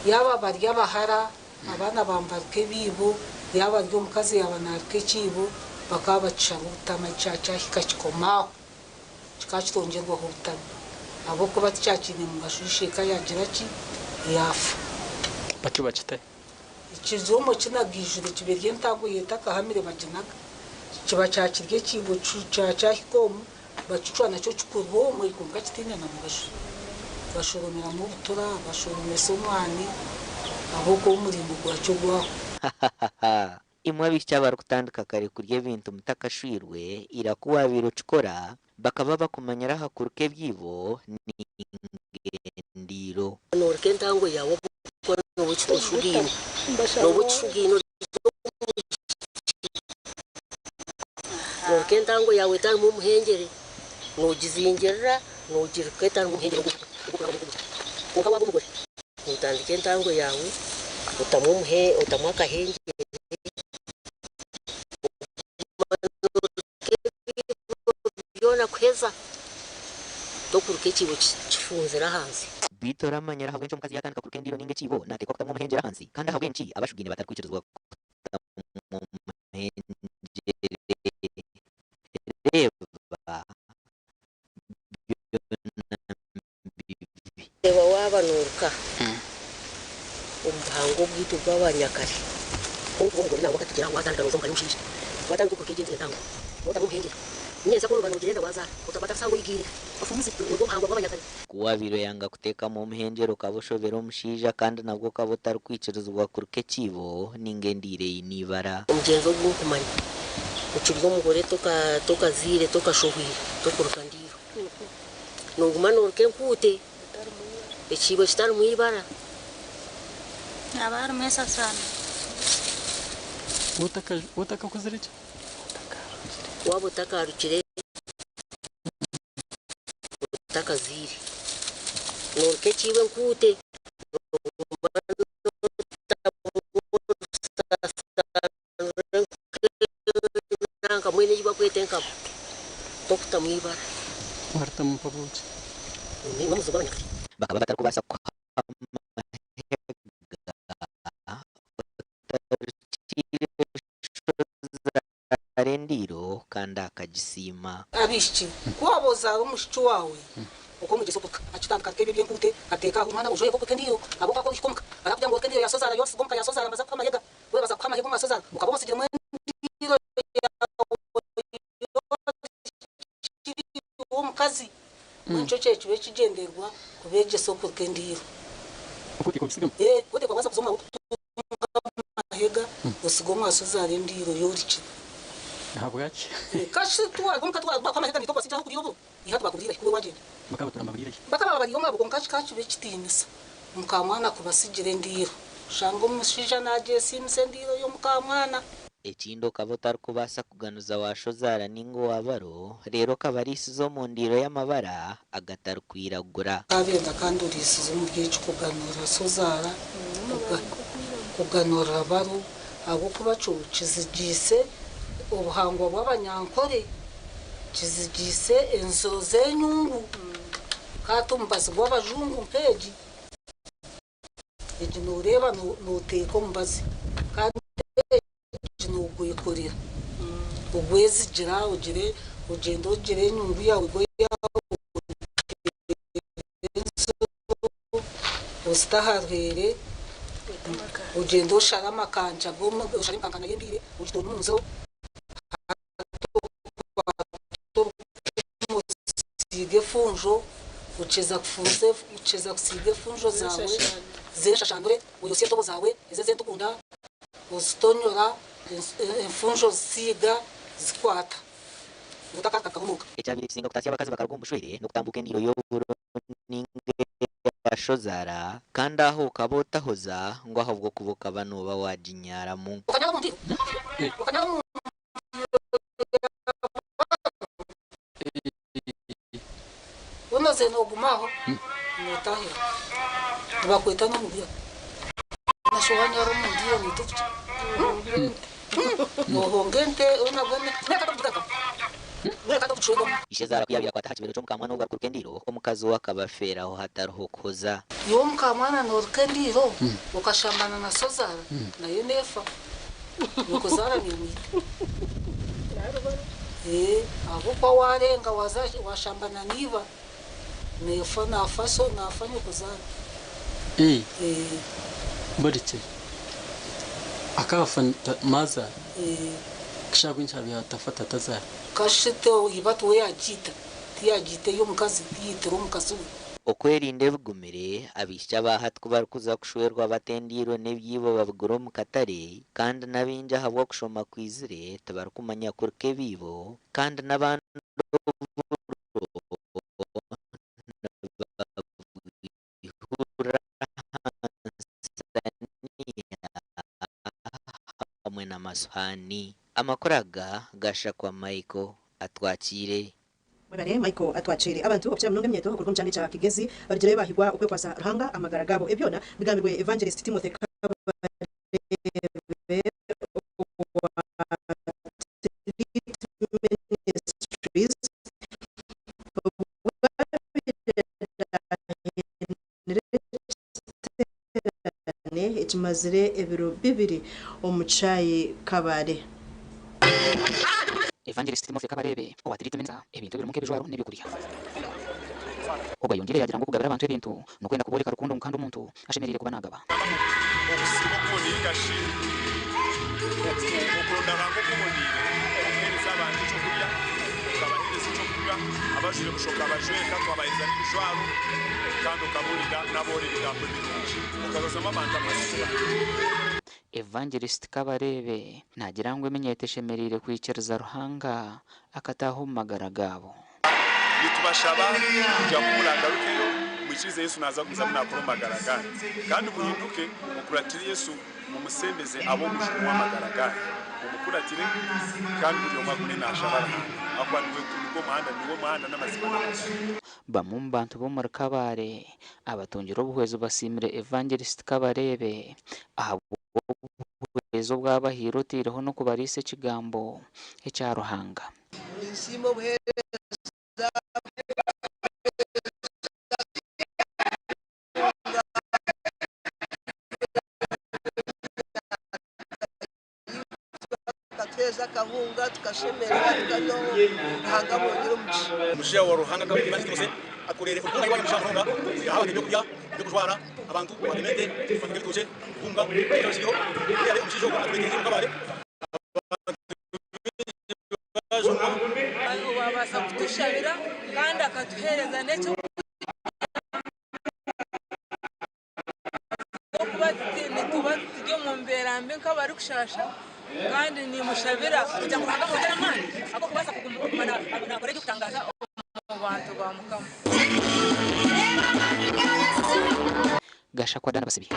yaaba bari abahara, abaana bambaruka ebiibo, yaaba ari omukazi yaaba naaruka ekiibo, bakaba bakishara obutama kya kyahika kikoma aho, kikaba kitongyerwaho obutama ahabw'okuba tikyakiine mugasho isheeka yaagira ki? Yaafa. Batyo bakitahe. Ekizoomo kinagaijure kiba eri entango y'etakahamire baginaga. Kiba kyakirya ekiibo kyahika omu, bakicwa nakyo kikurwa omwe kwonka kitaine na mugasho. Bashoromeramu obutura, bashoromesa omwani ahabw'okuba omuringo gwakyo gwahwa. Hahahaha! Imwe abaishiki abarikutandika kare kurya ebintu mutakashwirwe, ira ku waabaire okikora, bakaba bakumanyira aha kuruka ebyibo n'endiiro. Noruka entango yaawe ahabw'okuba nooba oshugaine, nooba okishugaine ori omwishiki. Noruka entango yaawe etarimu omuhengyere, noogizingirira, noogiruka etarimu omuhengyere kwonka waaba omugore nootandika entango yaawe otamu otamu akahengyere. Byona kuheza tokuruka ekiibo kifunzire ahansi. Beitu oramanyire ahabw'enki omukazi yaatandika kuruka endiiro nainga ekiibo naateekwa kutamu omuhengyere ahansi? Kandi ahabw'enki abashugaine batarikwikirizibwa kutamu omuhengyere? Reeba byona bibi. Reeba waaba nooruka omu buhangwa obwaitu bw'abanyakare. Kwonka omugore nangwa akatugira ngu waatandika nooza omu ka y'omushaija, waatandika okuruka egyo entango, nootamu omuhengyere. Nyentsya ku oriba noogyenda waazaara, otakushanga oigiire ofuuze. Nibwo buhangwa bw'abanyakare. Ku waabaire oyanga kuteekamu omuhengyere okaba oshobera omushaija kandi nabwo okaba otarikwikirizibwa kuruka ekiibo nainga endiiro eine eibara. Omugyenzo ogu nkumanya, okiri omugore tokazaire, tokashohwire, tokuruka ndiiro. Nooguma nooruka enkuute, ekiibo kitarimu ibara. Haba harimu ensasano. Otakakozire ki? Waaba otakarukire, otakazaire, nooruka ekiibo enkuute. Nooguma nootamu Nanka mbwenu ei bakweta enkaba tokutamu ibara. Warutamu mpabuki. N'omuzigu gw'abanyakare. Bakaba batarikubaasa kuha amahega otarukire shozaara endiiro kandi akagisiima. Abaishiki, ku waaba ozaara omwishiki waawe, Okwo omugyesa okuruka akitandika areka ebyo eby'enkuute ateeka aho omwana ojoye nk'okuruka endiiro ahabw'okuba ku orihika omuka arakugira ngu oruke endiiro ya sozaara y'orisiga omuka ya sozaara mbaza kukuha amahega webaza kukuha amahega omwa sozaara okaba omusigiremu endiiro yaawe y'orikiri w'omukazi mbwenu nikyo kyekiba ekigyendererwa kubeegyesa okuruka endiiro. Ee, oteekwa kubaasa kuza omwa kutunga amahega osige omwa sozaara endiiro y'orikiri. Ahabwaki? Kashi twarwa omuka twarwa kuha amahega naitwe okubatsigira aho kuriira oburo. Ihati bakubwire iwe wagyenda. Bakaba batura ki? Bakaba bari omwabo kwonka kikaba kiba ekitiinisa mukamwana kubatsigira endiiro. Oshanga omushaija nagyesiimisa endiiro y'omukamwana. Ekindi okaba otarikubaasa kuganuza wa shozaara nainga owa baro, reero okabariisiza omu ndiiro y'amabara agatarikwiragura. Okaabenda kandi oriisize omuri eki kuganura sozaara, kuganura baro, ahabw'okuba kyo kizigiise obuhangwa bw'Abanyankore. Kizigiise enziro z'enyungu. Ka hati omubazi gw'abajungu nk'egi, egi nooreeba nooteeka omubazi kandi egi noogwekorera. Ogwezigira ogire ogyende ogire enyungu yaawe ozite aha rwere ogyende oshare amakanja oshare enkankana y'embiire ogitoone omu nziro osiige efunjo okiza kufunza okiza kusiiga efunjo zaawe z'enshashandure oyosye entobo zaawe ezo ez'entukunda ozitonyora enfunjo ozisiiga zikwata otakakahumuka. Ekyabaire kisinga kutaasya abakazi bakaruga omu bushwere n'okutambuuka endiiro y'oburo ninga eya shozaara kandi aho okaba otahoza ngu ahabw'okuba okaba nooba waaginyaaramu. Onoze noguma aho notahira nibakweta nomubiha nasho wanyara omundiiro nitukuki nohonga ente Ishezaara ku yaabaire akwata aha kibero ky'omukaamwana ogwo arikuruka endiiro, omukazi we akaba afeeraho hatariho kuhoza. Iwe omukaamwana noruka endiiro okashambana na sozaara nayo nefa nyokozaara nemwita ahabw'okuba warenga washambana na iba nefa nafa so nafa nyokozaara. Burikye akafa mazaara kishaaha nkyabyaire atafa tatazaara. Kashite iba tiwe yagiita tiyagiita ey'omukazi tiyaitire omukazi we. Okwerinda ebigumire, abaishiki aba hati ku barikuza kushwerwa bata endiiro n'ebyibo babigura omu katare kandi n'abaingi ahabw'okushoma kwizire tibarikumanya kuruka ebiibo kandi n'abandi oburo nibabwihurira aha nsaniya hamwe n'amasuhaani. Amakuru aga gashakwa Michael Atwakiire. Mwebare Michael Atwakiire. Abantu okukira munonga eminyeeto okuruga omu kyanga ekya Kigezi barugireyo baahigwa okwekwasa Ruhanga amagara gaabo. Ebi byona bigambirwe Evangelist Timothy Kabarebe owa Trit Ministries obwo abaire naahendera ekiteerane ekimazire ebiro bibiri omu Kyayi Kabale. Evangelist Timothy Kabareebe owa Trit Minister ebintu ebirimu nk'ebijwaro n'ebyokurya. Ogu ayongiire yaagira ngu okugabira abantu ebintu n'okwenda kubooreka rukundo ngu kandi omuntu ashemereire kuba naagaba. Okusiima okuboneire ningashi okuronda Ruhanga okuboneire n'okuheereza abantu ekyokurya, okabaheereza ekyokunywa, abajwaire busha okabajweka, twabaheereza n'ebijwaro kandi okabuurira n'abooro ebigambo ebirungi, okarozamu abantu amatsiko. Evangelist Kabareebe naagira ngu eminyeeto eshemereire kwikiriza Ruhanga akataaha omu magara gaabo. Nitubashaba kugira ngu muragarukeyo mwikirize Yesu naza kugumizamu nakora omu magara ganyu. Kandi muhinduke mukuratire Yesu mumusembeze abe omujuni w'amagara ganyu. Mumukuratire kandi buri omwe agume nashaba Ruhanga ahakuba niwe nigwo muhanda niwe muhanda n'amazima n'amagara. Bamwe omu bantu b'omuri Kabale abatungire obuhwezi basiimire Evangelist Kabareebe ahabw'obuhwezi obu abahaire oteireho n'okubariisa ekigambo ekya Ruhanga. Ninsiima obuheereza akatuheereza akahunga tukashemererwa tukaryaho Ruhanga amwongyere omugisha. Omushaija wa Ruhanga Evangelist Timothy akoreire obuhunga iwe omugisha munonga yaha abantu ebyokurya, ebyokujwara, abantu batema ente, batunga ebitookye, obuhunga, ekiro kiriho yari omushaija ogwo atureeteire omu Kabale abantu baingi bajunwa. Owabaasa kutushabira kandi akatuheereza n'ekyokurya ahabw'okuba nituba turi omu mbeera mbi nk'abarikushasha kandi nimushabira kugira ngu Ruhanga amwongyere amaani ag'okubaasa kuguma naakora eby'okutangaaza omu bantu ba Mukama. Gashakwa Dan Basibi.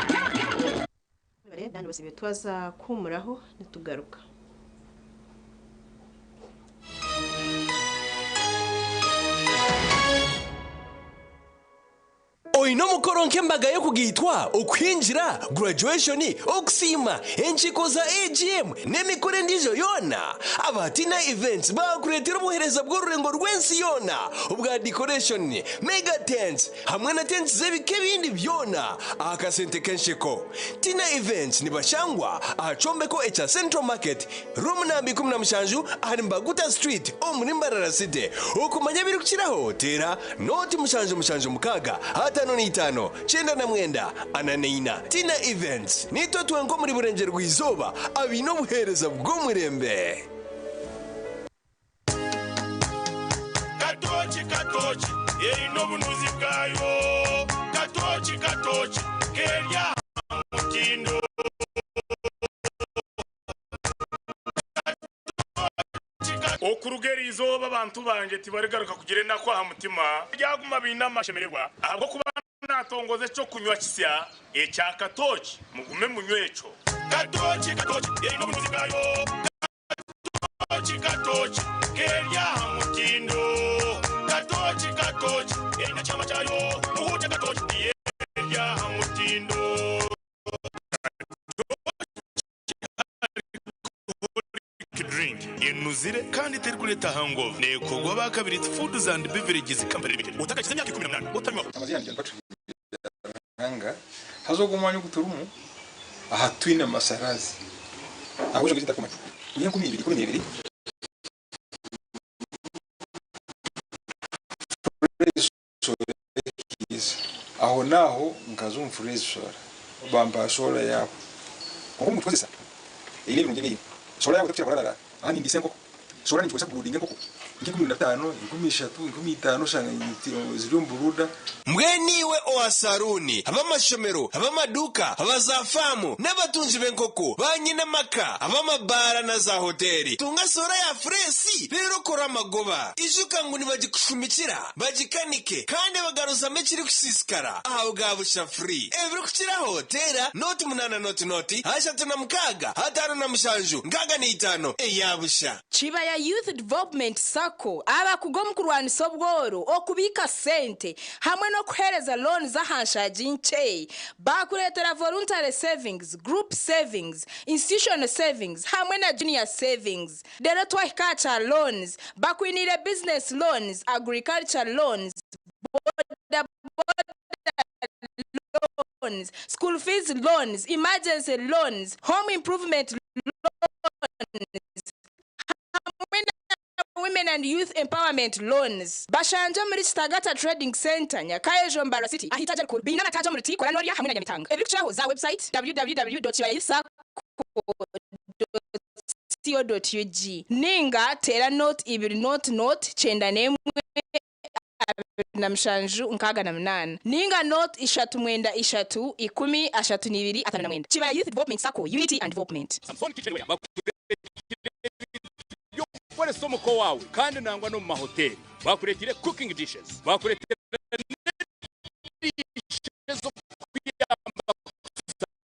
Dan Basibi twaza kuhumuraho nitugaruka. Oine omukoro nk'embaga y'okugaitwa, okuhingira, graduation, okusiima, enkiiko za AGM n'emikoro endiijo yoona? Aba Tina Events baakureetera obuheereza bw'orurengo rw'ensi yoona obwa decoration, mega tents hamwe na tents z'ebika ebindi byona aha kasente k'ensheko. Tina Events nibashangwa aha kyombeko ekya Central Market, Room namba 17 ahari Mbaguta Street omuri Mbarara City. Okumanya ebirikukiraho teera Nooti mushanju mushanju mukaaga ataano na itaano kyenda na mwenda ana na ina. Tina Events niitwe twenka omuri Burengyerwa Izooba abaine obuheereza bw'omurembe. Katooki katooki eine obunuzi bwayo Katooki katooki keri aha mutindo. Okuruga eri izooba abantu bangye tibarigaruka kugira enaku aha mutima, baryaguma baine amashemererwa, ahabw'okuba naatongoza eky'okunywa kisya ekya katooki, mugume munywe ekyo. Katooki, katooki, eine obunuzi bwayo. Katooki, katooki, keri aha mutindo. Katooki, katooki, eine ekyama kyayo. Muhuukye katooki, eri aha mutindo. Alcoholic drink enuzire kandi terikureeta hangover neekorwa aba Kabiriiti Foods and Beverages Company Limited. Otakakiza emyaka 18 otanywaho. Amazina gangye ni Ruhanga haza ogu omwanya ogu turimu aha titwine masarazi ahabw'enshonga ezi ntarikumanya. N'enkumi ibiri ikumi n'ibiri Aho n'aho nkaza omu Freezor bampa solar yaabo. Kwonka omu kugikozesa eine ebirungi ebi eine. Solar yaabo terikukira kurarara aha nindiisa enkoko. Solar ningikozesa kuburuudinga enkoko nk'enkumi na bitaano, enkumi ishatu, enkumi itaano oshanga ziri omu buruuda. Mbwenu iwe owa saruuni, ab'amashomero, ab'amaduuka, aba za faamu, n'abatungi b'enkoko, ba nyina amaka, ab'amabaara na za hoteeri, tunga soora ya fureesi reero okore amagoba. Ijuka ngu nibagikushumikira, bagikanike, kandi bagaruzamu ekirikusiisikara aha bwa busha free. Ebirikukiraho, teera nooti munaana nooti nooti, ashatu na mukaaga, ataano na mushanju, nkaaga na itaano, eya busha. Kibaya Youth Development Sacco abakugu omu kurwanisa obworo, okubiika sente hamwe n'okuheereza loans aha nshaagi nkye. Baakureetera Voluntary Savings, Group Savings, Institutional Savings hamwe na Junior Savings. Reero twahika aha kya loans, bakwiniire Business Loans, Agriculture Loans, Boda Boda Loans, School Fees Loans, Emergency Loans, Home Improvement Loans hamwe na Women and Youth Empowerment Loans. Bashangye omuri Kitagata Trading Centre, Nyakaejo, Mbarara City, aha itaagi erikuru. Baine amataagi omuri Tikora, Norya hamwe na Nyamitanga. Ebirikukiraho, za website www.kibayayouthsacco.co.ug ninga teera nooti ibiri nooti nooti kyenda n'emwe 27 68 ninga nooti ishatu mwenda ishatu ikumi ashatu n'ibiri 59. Kibaya Youth Development Sacco, Unity and Development. Samson Kitchenware bakureetire ebintu by'okukoresa omuka owaawe kandi nangwa n'omu mahoteri. Bakureetire cooking dishes, bakureetera n'ediishe ez'okukuyamba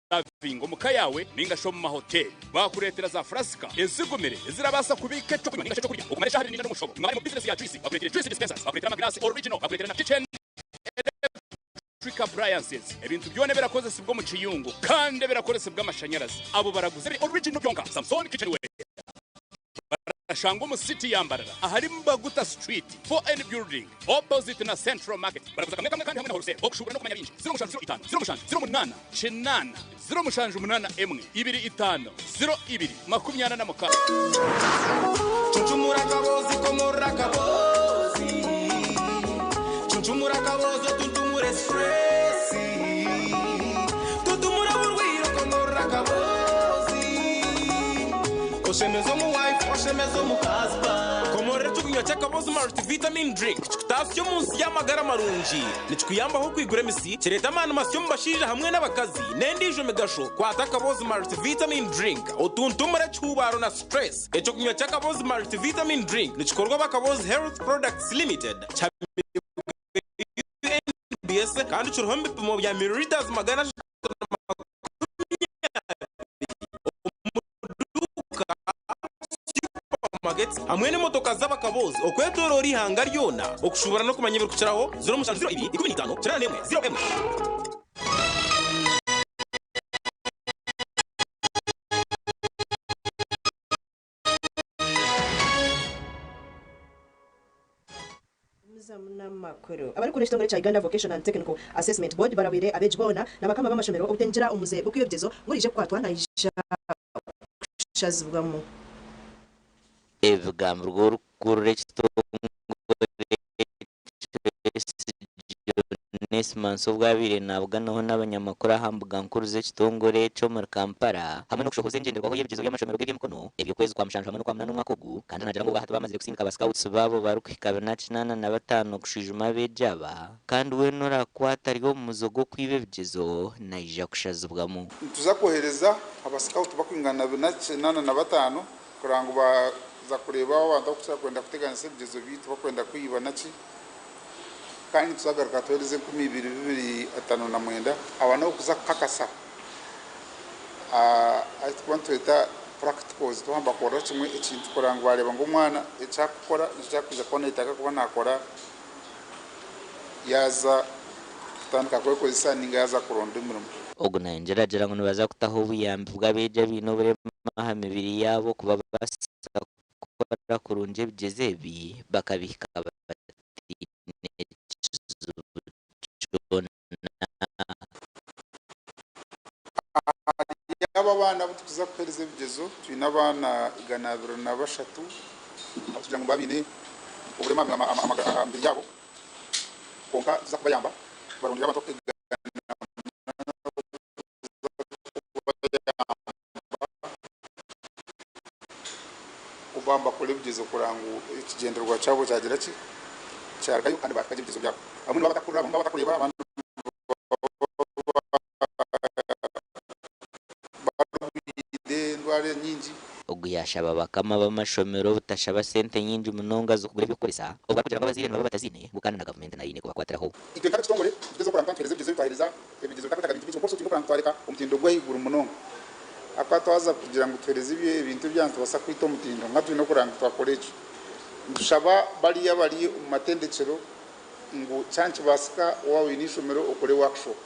kusavinga omuka yaawe ninga shi omu mahoteri. Baakureetera za furasika ezigumire ezirabaasa kubiika eky'okunywa ninga shi eky'okurya okumara eshaaha ibiri ninga n'omushobo. Mwaba muri omu bizinesi ya juice, bakureetire juice dispensers, bakureetera amagiraasi original, bakureetera na kitchen electric appliances. Ebintu byona ebirakozesibwa omu kiyungu kandi ebirakoresibwa amashanyarazi, abo baraguza ebiri original byonka. Samson Kitchenware. Barashangwa omu city ya Mbarara ahari Mbaguta Street, 4N Building, opposite na Central Market. Baraguza kamwe kamwe kandi hamwe na wholesale. Okushuubura n'okumanya bingi, 0 7 0 5 0 7 0 8 8 0 7 8 1 2 5 0 2 46. Cuncumura akaboozi komorora akaboozi Cuncumura akaboozi otuntumure stress Tuntumura oburwaire okomorora akaboozi Oshemeze omu wife oshemeze omu husband. Komorora eky'okunywa ky'akaboozi Multivitamin Drink kikutaasya omu nsi y'amagara marungi. Nikikuyambaho okwigura emisi, kireeta amaani masya omu bashaija hamwe n'abakazi, n'endiijo migasho. Kwata akaboozi Multivitamin Drink otuntumure ekihuubaaro na stress. Eky'okunywa ky'akaboozi Multivitamin Drink nikikorwa aba Kaboozi Health Products Limited, kihamibwe UNBS kandi kiriho omu bipimo bya millilitres 320 omu duuka, supermarket. supermarkets hamwe n'emotoka z'abakabozi okwetoroora ihanga ryona. Okushuubura n'okumanya ebirikukiraho, 07 02 15 91 01. Abarikukora ekitongore kya Uganda Vocational and Technical Assessment Board barabwire abeegi boona na bakama b'amashomero obutengyera omuze gw'okwiba ebigyezo ngu oriija kukwatwa naija kushazibwamu. Ebigambirwe orikukurira ekitongore Onesmus obu abaire nabuganaho n'abanyamakuru aha mbuga nkuru z'ekitongore ekyo omuri Kampala hamwe n'okushohoza engyenderwaho y'ebigyezo by'amashomero g'eby'emikono eby'okwezi kwa mushanju hamwe n'okwa munaana omwaka ogu kandi naagira ngu obwahati bamazire kusindika ba scouts baabo barikuhika 485 kushwijuma abeegi aba kandi weena orakwata ari omu muze gw'okwiba ebigyezo naija kushazibwamu. Nituza kwohereza aba scout bakwingana 485 kureba ngu baaza kureeba ahu abantu abarikukira kwenda kuteganisa ebigyezo byaitu barikwenda kwiba naki. Kandi nituzagaruka tuheereze 2259 aba n'okuza kukakasa ahu turikuba nitweta practicals twaba nibakorera kimwe ekintu kureba ngu baareeba ngu omwana eki arikukora nikyo eki arikwija kuba nayetaaga kuba naakora yaaza kutandika kwekozesa ninga yaaza kuronda emirimo. Ogu nayongyera agira ngu nibaza kutaho obuyambi bw'abeegi abaine oburema aha mibiri yaabo kubabaasisa kukora kurungi ebigyezo ebi bakabihika bataine kizibu kyona. Ahari abo abaana abu turikuza kuheereza ebigyezo, twine abaana 223 abarikugira ngu baine oburema aha mibiri yaabo kwonka nituza kubayamba tubarondere abantu abarikuteganisa kubayamba. Kuba nibakora ebigyezo kureba ngu ekigyendererwa kyabo kyagira ki, kyarugayo kandi baahika gye ebigyezo byabo. Abamwe nibaba batakuhurira, abamwe nibaba batakureeba, abandi nibaba barwaire endwara nyingi. Ogu yaashaba bakama b'amashomero obutashaba sente nyingi munonga z'okugura eby'okukoresa obwo arikugira ngu abazaire nibaba bataziine ngu kandi na gavumenti nayo eine kubakwatiraho. Itwe nk'ab'ekitongore nituteeza kureba ngu twatuheereza ebigyezo ebi twaheereza Ebigyezo bitakwetaaga bintu bingi kwonka twine kureba ngu twareka omutindo gw'ahaiguru munonga. Ahakuba twaza kugira ngu tuheereze ebintu ebi nitubaasa kwita omutindo, nka twine kureba ngu twakora ekyo. Nitushaba bariya abari omu matendekyero ngu kyaba nikibaasika waaba oine eishomero okore workshop.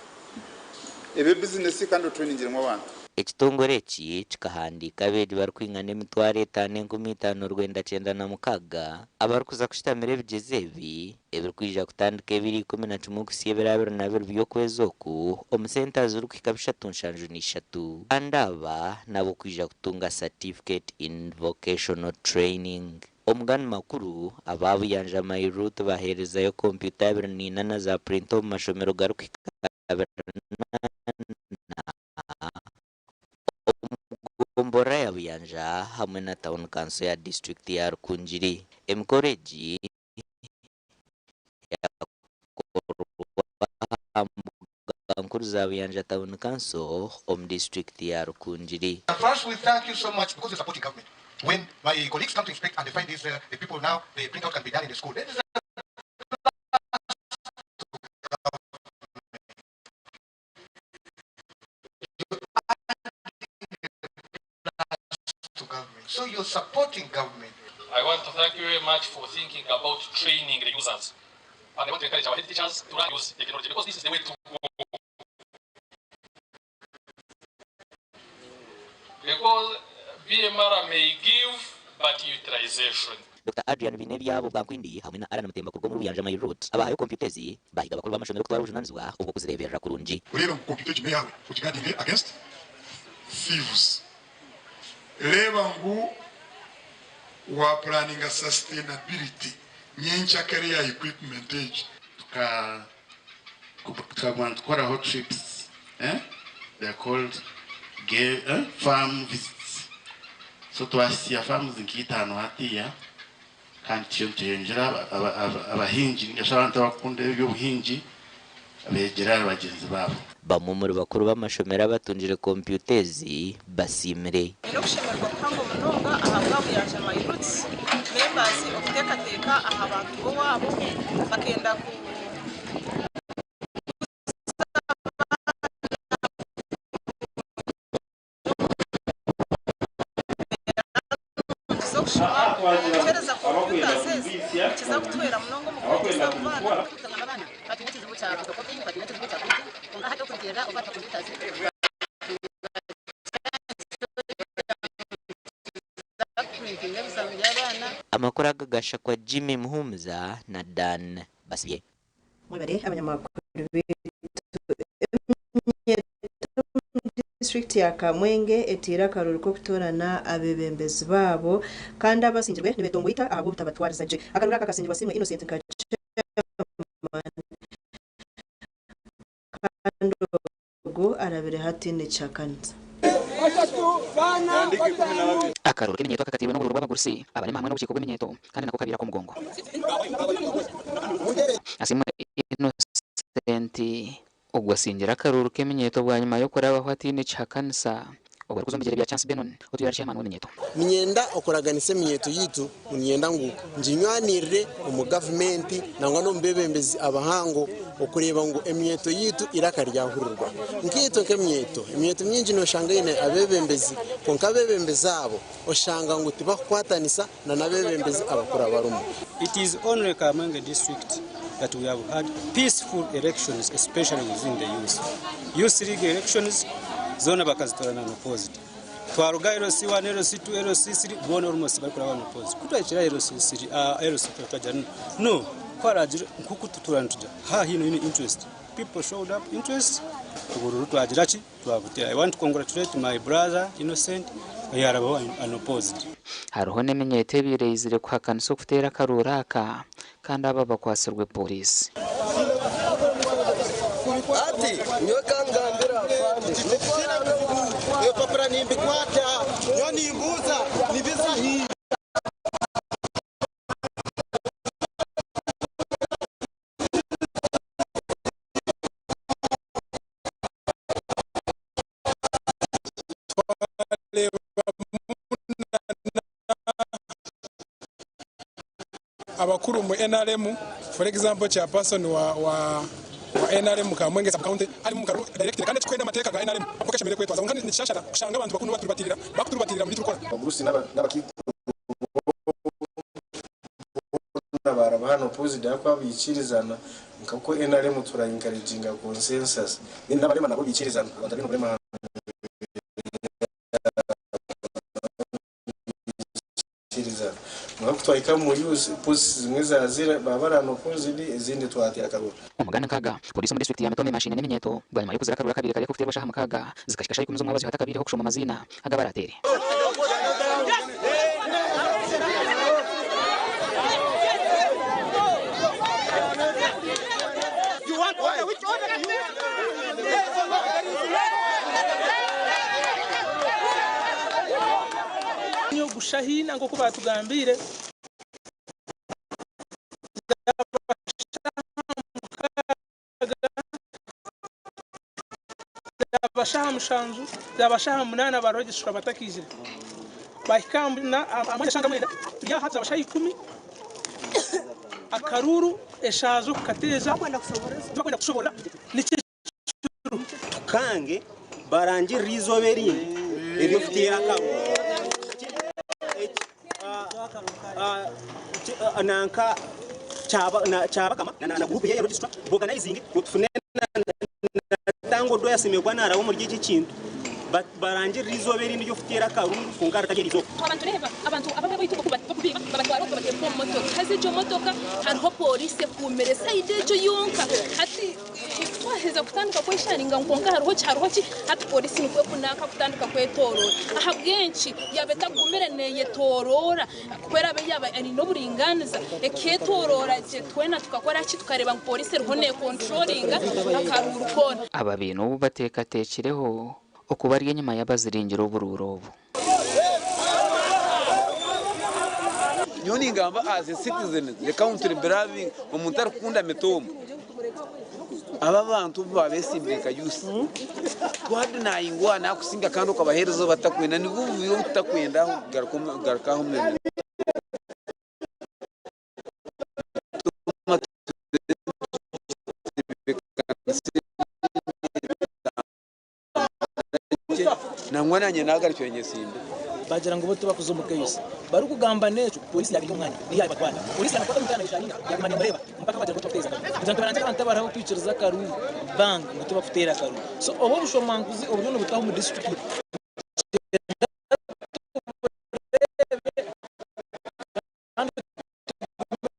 Ebe bizinesi kandi otureningiremu abantu. Ekitongore eki kikahandiika abeegi barikwingana 5996 abarikuza kushutamira ebigyezo ebi ebirikwija kutandika ebiro 11 kuhitsya ebiro 22 by'okwezi oku omu senta zirikuhika 373 kandi aba n'ab'okwija kutunga Certificate in Vocational Training. Omugani makuru, aba Buyanja My Route baheerezayo kompyuta 24 na za purinta omu mashomero garikuhika 24. Omu gomborora ya Buyanja hamwe na tauni kanso ya disiturikiti ya Rukungiri. Emikoro egi yakorwa aha mbuga nkuru za Buyanja tauni kanso omu disiturikiti ya Rukungiri. First we thank you so much because you're supporting government. When my colleagues come to inspect and they find these the people now the printout can be done in the school. That is a to government. So you're supporting government. I want to thank you very much for thinking about training the users. And I want to encourage our head teachers to learn use technology because this is the way to go. Because BMR may give, but utilization. Dokita Adrian Biinebyabo Bwankwindi hamwe na Allan Mutemba kuruga omuri Buyanja My Route abahayo kompyuta ezi bahiga abakuru b'amashomero kutwara obujunanizibwa obw'okuzireeberera kurungi. Reeba ngu kompyuta egi n'eyaawe ogigadinge against thieves. Reeba ngu wa puraninga sustainability nyenkyakare ya equipment egi. Tukaguma nitukoraho trips eh they are called eh farm visits so twahitsya farms nka itaano hatiiya kandi turiyo nitweyongyera abahingi ninga shi abantu abakukunda eby'obuhingi beegyere ahari bagyenzi baabo. Bamwe omuri bakuru b'amashomero abatungire kompyuta ezi basiimire. Nyine okushemererwa kuhango munonga ahabwa Buyanja My Roots members okuteekateeka aha bantu b'owaabo bakenda ku nungi z'okushoma. Nikiza kutuhwera munonga omu kwegyesa abo baana. Abaana batunga ekizibu kya photocopying, batunga ekizibu kya printing, kwonka hati okurugiirira obu batuha computers, twatunga ebizaamu by'abaana. Amakuru aga gashakwa Jimmy Muhumuza na Dan Basibye. Mwebare abanyamakuru baitu. Eminyeeto omu disiturikiti ya Kamwenge eteire akaruru k'okutoorana abeebembezi baabo kandi abasingirwe nibetongoita ahabw'obutabatwariza gye. Akaruru aka kasingirwe Asiimwe Innocent nka Chairman kandi ogu arabire hati nikihakanisa. Akaruru k'eminyeeto aka kateirwe n'obururu bw'abagurusi, abarema hamwe n'obukiiko bw'eminyeeto kandi nako kabaire ak'omugongo. Asiimwe Innocent ogwo asingire akaruru k'eminyeeto bwanyima y'okurabaho ataine kihakanisa obwo arikuza omu bigyere bya Chance Benon otwire ari chairman w'eminyeeto. Niinyenda okuraganisa eminyeeto yaitu ngu niinyenda ngu nginywanirire omu gavumenti nangwa n'omu beebembezi abahango okureeba ngu eminyeeto yaitu eiraka ryahurirwa. Nkaitwe nk'eminyeeto, eminyeeto mingi nooshanga eine abeebembezi kwonka abeebembezi abo oshanga ngu tibakukwatanisa n'abeebembezi abakuru abarimu. It is only Kamwenge district that we have had peaceful elections especially within the youth. Youth league elections zoona bakazitoora unopposed. Twaruga LC1, LC2, LC3 boona almost barikuraba unopposed. Ku twahikire aha LC3, aha LC2 twagira ngu no ku haraagire nk'oku tutuura nitugira ha haine oine interest. People showed up interest obururu twagira ki twabuteera. I want to congratulate my brother Innocent oyarabaho unopposed. Hariho n'eminyeeto ebaire eizire kuhakanisa okuteera akaruuru aka kandi aba bakwatsirwe pooriisi. Ati, Nyowe ka ngambire afande, ebipapura nimbikwata, nyowe nimbuuza nibiza hi? Abakuru omu nrm for example chairperson wa wa wa nrm Kamwenge sub county arimu omu karuru directly kandi ekirikwenda amateeka ga nrm nk'oku eshemereire kwetwaza kwonka nikishashana kushanga abantu bakuru nibaturibatirira bakuturubatiirira mu biturikukora. Abagurusi n'abakaikuru boona baaraba hanu opposed ahakuba baikirizana nk'oku nrm tura encouraginga consensus then n'abarema nabo baikirizana abantu abaine oburema Kirizana. Kwonka ku twahika omu use, posts zimwe zaazira, baaba bari unopposed, ezindi twateera akaruru. Omuganda nkaaga, Pooriisi omu disiturikiti ya Mitooma emashaine n'eminyeeto bwanyima y'okuzira akaruru akabaire kari ak'okuteerwa shaaha mukaaga zikahika shaaha ikumi z'omwabazyo hatakabaireho kushoma maziina ag'abaraateere. Ogushahiina nk'oku baatugambiire, zaaba shaaha mushanju, zaaba shaaha munaana ba regisitara batakaizire. Baahika aha mwanya shaaha mwenda, turi aha zaaba shaaha ikumi, akaruuru eshaaha z'okukateeza tibakwenda kutushoboorora. Niki ekiriho? Tukange barangirire eizooba erindi ery'okuteera akaruru. Nanka Kyabakama na guruupu ye ya registrar b'organizinge ngu tufune Natanga Odoi asemererwa naaraba omuri eki ekintu barangirire eizooba erindi ery'okuteera akaruru kwonka ritari eri izooba. Twaba nitureeba abantu abamwe baitu oku barikubiiba babatwara okwo babateeka omu motoka haza egyo motoka hariho pooriisi ekuumire sayidi egyo yonka hati Twaheza kutandika kwesharinga ngu kwonka hariho ki hariho ki, hati polisi nikwo ekunanka kutandika kwetoroora. Ahabw'enki? Yaaba etagumire neyetoroora ku eraabe yaaba eine oburingaaniza eketoroora gye twena tukakora ki tukareeba ngu polisi eriho nekonturoringa akaruuru koona. Aba baine obu bateekateekireho okuba ari enyima y'abaziringire oburuuru obu. Nyowe ningamba as a citizen the country beloving omuntu arikukunda mitooma aba abantu obu babesimbire nka youth twadinayingwa nakusinga kandi okabahereza obu batakwenda nibwo obubi obu tutakwenda kugaruka aho omu mitooma. Nangwa nanye nagarukire nyesimbe. Bagira ngu bo tibakuza omu chaos. Barikugamba n'ekyo, polisi yabinga omwanya niyo yabatwara. Polisi yabakwata omu kaanya nayesharinga yaguma nemureeba mpaka bagira ngu tibakuteeza akaruru. Kugira ngu tibarangye abantu abariho kwikiriza akaruru bang ngu tibakuteera akaruru. So obu obushomankuzi oburiyo nibutaho omu disiturikiti nikyenda tubureebe kandi tugume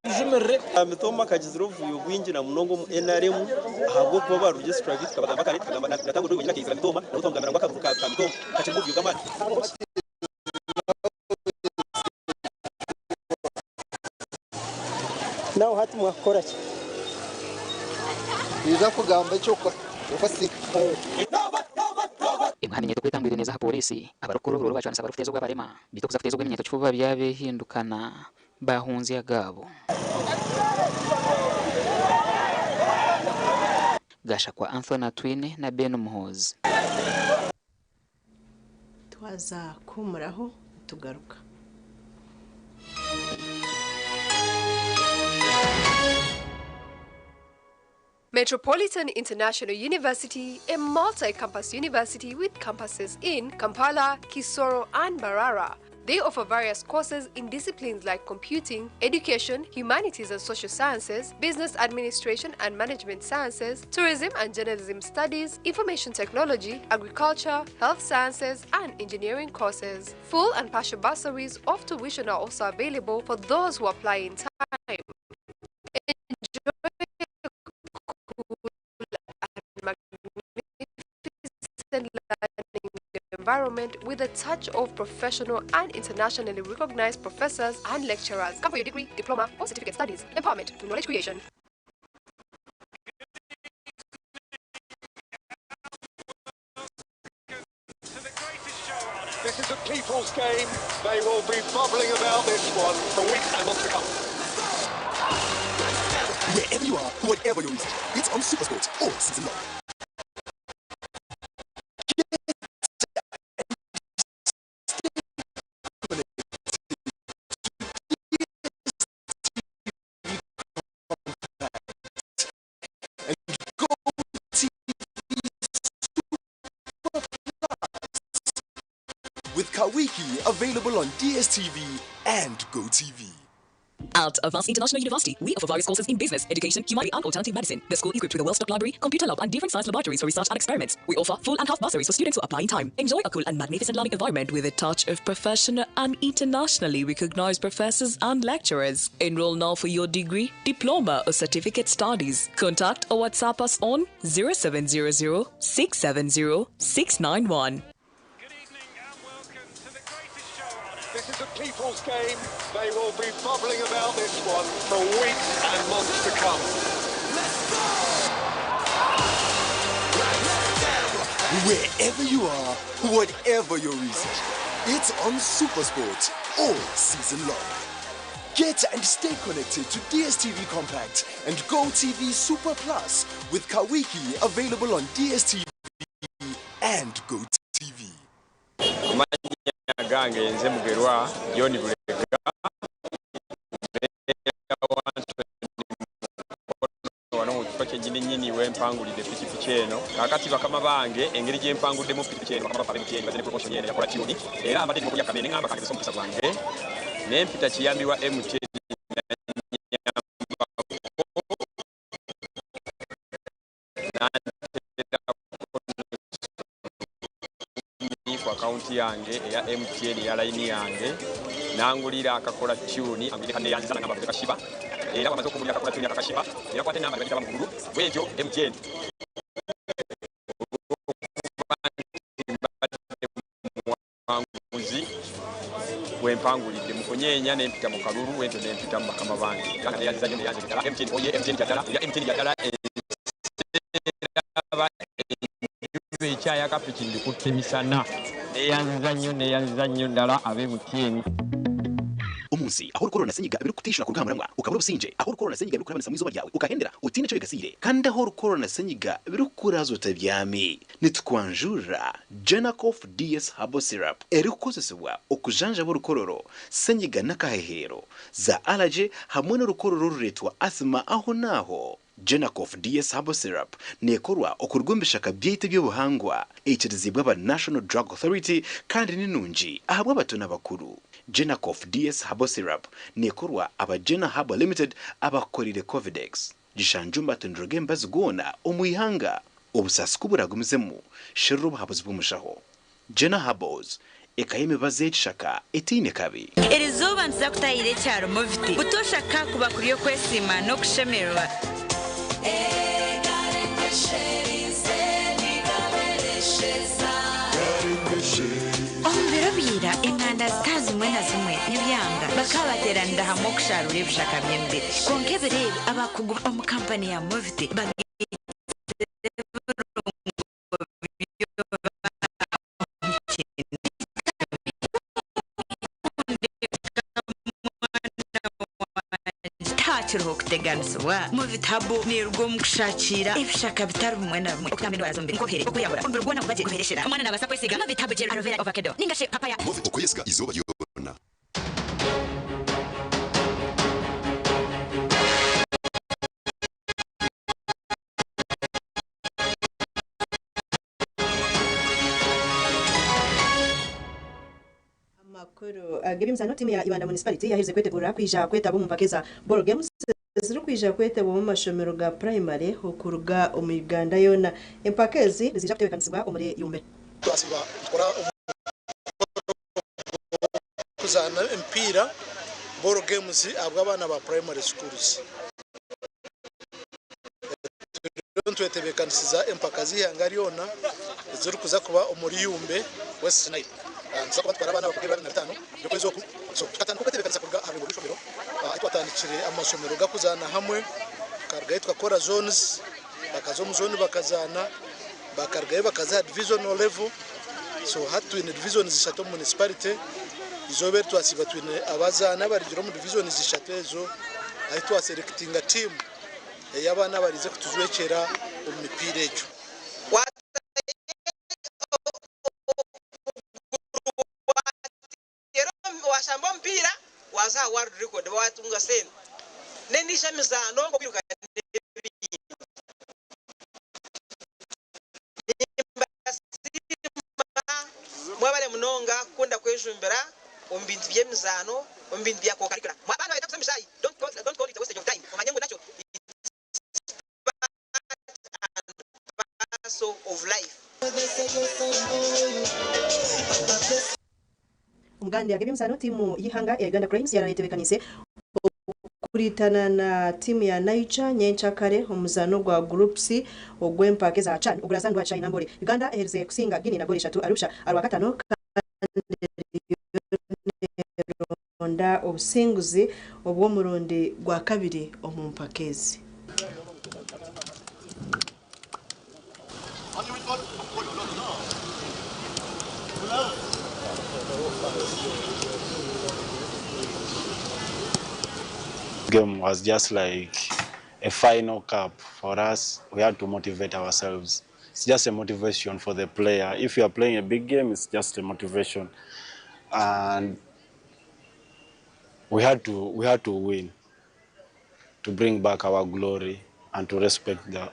tubujumirire. Mitooma akagizire obuvuyo bwingi na munonga omu NRM ahabw'okuba ba registrar beitu tukabagamba kare tukagamba na Tango Joy wenyini akaizira Mitooma nabwo twamugambira ngu akaruru ka Mitooma kakirimu obuvuyo bw'amaani. Nawe hati mwakukora ki? Niija kugamba eky'okukora. Emwe aha minyeeto kwetangwire neeza aha pooriisi, abarikukora oburooro bacwanisa abarikuteeza obw'abarema. Beitu okuza kuteeza obw'eminyeeto kifuba byabehindukana bahunzya agaabo. Gashakwa Anthony Atwine na Ben Muhoozi. Twaza kuhuumuraho nitugaruka. Metropolitan International University, a multi-campus university with campuses in Kampala, Kisoro, and Mbarara. They offer various courses in disciplines like computing, education, humanities and social sciences, business administration and management sciences, tourism and journalism studies, information technology, agriculture, health sciences, and engineering courses. Full and partial bursaries of tuition are also available for those who apply in time. Enjoy a cool and magnificent learning environment with a touch of professional and internationally recognized professors and lecturers. Come for your degree, diploma, or certificate studies. Empowerment through knowledge creation. This is a people's game. They will be bubbling about this one for weeks and months to come. Wherever you are, whatever your reason, it's on Supersport all season long. And Go TV Super Plus with Kawiki available on DSTV and GoTV. At Advanced International University, we offer various courses in business, education, humanity, and alternative medicine. The school is equipped with a well-stocked library, computer lab, and different science laboratories for research and experiments. We offer full and half bursaries for students who apply in time. Enjoy a cool and magnificent learning environment with a touch of professional and internationally recognized professors and lecturers. Enroll now for your degree, diploma, or certificate studies. Contact or WhatsApp us on 0700 670 691. This is a people's game. They will be bubbling about this one for weeks and months to come. Wherever you are, whatever your reason, it's on Supersport all season long. Get and stay connected to DSTV Compact and GoTV Super Plus with Kawiki available on DSTV and GoTV. Amannya gange nze Mugerwa John Bulega wano mu kifo kyennyini nnyini wempangulidde pikipiki eno. Kaakati bakama bange engeri gye mpanguddemu pikipiki eno, bakama baffe ab'MTN bazze ne promotion eno yakola tune era mbadde ndi mu kulya kamere ne ŋŋamba kangezese omukisa gwange ne mpita kiyambi wa MTN ku akawunti yange eya MTN eya layini yange nangulira akakola tune angulire kaneyanziza nangamba avuze kashiba era bamaze okungulira akakola tune akakashiba era kwata enamba nebagitaba mu gulu bwetyo MTN muwanguzi wempangulidde mu kunyeenya nempita mu kalulu wentyo nempita mu bakama bange era nga neyanziza nnyo neyanziza ddala MTN oye MTN kyaddala era MTN kyaddala eraba enjuba ekyayaka piki ndikutte misana neyanziza nnyo neyanziza nnyo ddala abe MTN. Omunsi aho urukorora na senyiga birikutishura ku rwamurangwa ukabura obusinge, aho urukorora na senyiga birikurabanisa mu izuba ryawe ukahendera utine icyo bigasire, kandi aho urukorora na senyiga birikuraza utabyame, nitukwanjurira Genacof DS Herbal Syrup erikukozesebwa okujanjaba orukororo, senyiga n'akahehero, za allergy hamwe n'orukororo oruretwa asthma aho n'aho. Genacof DS Herbal Syrup neekorwa okuruga omu bishaka byaitu eby'obuhangwa, eikiriziibwe aba National Drug Authority kandi ni nungi ahabw'abato n'abakuru. Genacof DS Herbal Syrup neekorwa aba Gena Herbal Limited abakukoreire Covidex. Gishangye omu matundiro g'emibazi goona omu ihanga. Obusaasi ku buragumizemu, sherura obuhabuzi bw'omushaho. Gena Herbals, eka y'emibazi y'ekishaka etaine kabi. Erizooba nituza kutahira ekyaro Moviti. Butoosha ka kuba kuri okwesiima n'okushemererwa. Omu biro bya ira, enganda zitari zimwe na zimwe n'ebyanga bakaba bateeranira hamwe okusharuura ebishaka by'emibiri. Kwonka ebiro ebi, abakugu omu kampani ya Moviti bagaitsire ebirungo byona omu kintu Tihakiriho kuteganisibwa. Movit Herbal neeruga omu kushakiira ebishaka bitari bimwe na bimwe okutamba endwara z'omubiri nk'obuhere, okweyahura, omubiri gwona guba gye guheereshera. Omwana naabaasa kwesiiga Movit Herbal Gel Aloe Vera Avocado ninga shi Papaya. Movit okweyesiga izooba ryona. Amakuru ag'eby'emizaano Tiimu ya Ibanda Municipality yaherize kwetegura kwija kwetaba omu mpaka eza Ball Games ezirikwija kwetabwamu amashomero ga purayimare okuruga omu Uganda yoona. Empaka ezi niziija kutebekanisibwa omuri Yumbe. Twasiiba nitukora omukoro gw'okuzaana emipiira, ball games, ahabw'abaana ba primary schools. Turiyo nitwetebeekanisiza empaka z'eihanga ryona ezirikuza kuba omuri Yumbe, West Nile. Nituza kuba nitutwara abaana abakuruga ebiro 25 by'okwezi oku. So tukatandika okwetebeekanisa kuruga aha rwego rw'eishomero ahu twatandikire amashomero gakuzaana hamwe, tukarugayo tukakora zones, bakaza omu zone bakazaana, bakarugayo bakaza aha divisional level. So hati twine divisions ishatu omu municipality. Eizooba eri twasiiba twine abazaani abarugire omu divisions ishatu ezo ahu twaselectinga tiimu ey'abaana abarize kutujwekyera omu mipiira egyo. Washamba omupiira waza aha world record watunga sente n'endiijo emizaano nk'okwiruka n'ebindi. Nimbasiima mwebare munonga kukunda kwejumbira omu bintu by'emizaano, omu bintu bya co-curricular. Abaana bayeta kuza omu bishaayi, don't call it a wastage of time, omanye ngu nakyo it's part and parcel of life. Omugandi ag'eby'emizaano tiimu y'eihanga eya Uganda Cranes yaraara etebeekaniise okuritana na tiimu ya Niger nyenkyakare omu muzaano gwa Group C ogw'empaka eza CHAN ogurazaanirwa China Mbore. Uganda eherize kusinga Guinea na goolo ishatu ahari busha aharwakataano kandi eriyo neeronda obusinguzi obw'omurundi gwa kabiri omu mpaka ezi. Game was just like a final cup for us. We had to motivate ourselves. It's just a motivation for the player. If you are playing a big game, it's just a motivation. And we had to we had to win to bring back our glory and to respect the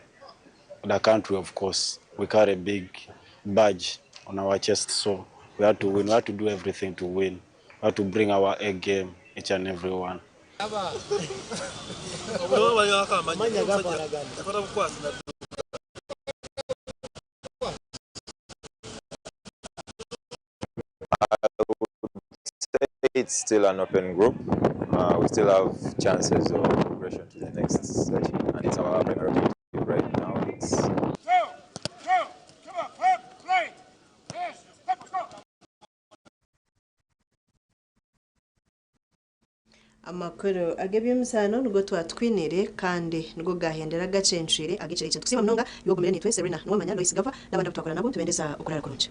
the country of course. We carry a big badge on our chest, so we had to win. We had to do everything to win. We had to bring our A game, each and every one. I would say it's still an open group. We still have chances of progression to the next stage, and it's our primary objective right now. It's Amakuru ag'eby'emizaano nigo twatwiniire kandi nigo gaahendera gacencwire ag'ekiro eki. Nitukusiima munonga iwe ogumire naitwe, Serena Nuwamanya, Lois Gava n'abandi abu twakora nabo. Nitubendeza okuraara kurungi.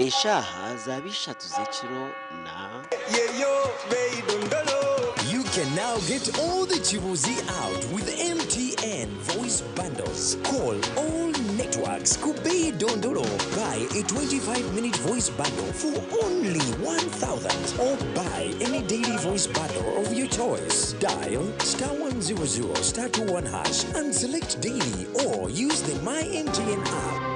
Eshaaha zaaba ishatu z'ekiro na. You can now get all the Chibuzi out with MTN voice bundles. Call all networks. Kubei Dondolo. Buy a 25-minute voice bundle for only 1,000 or buy any daily voice bundle of your choice. Dial star 100 star 21 hash and select daily or use the My MTN app.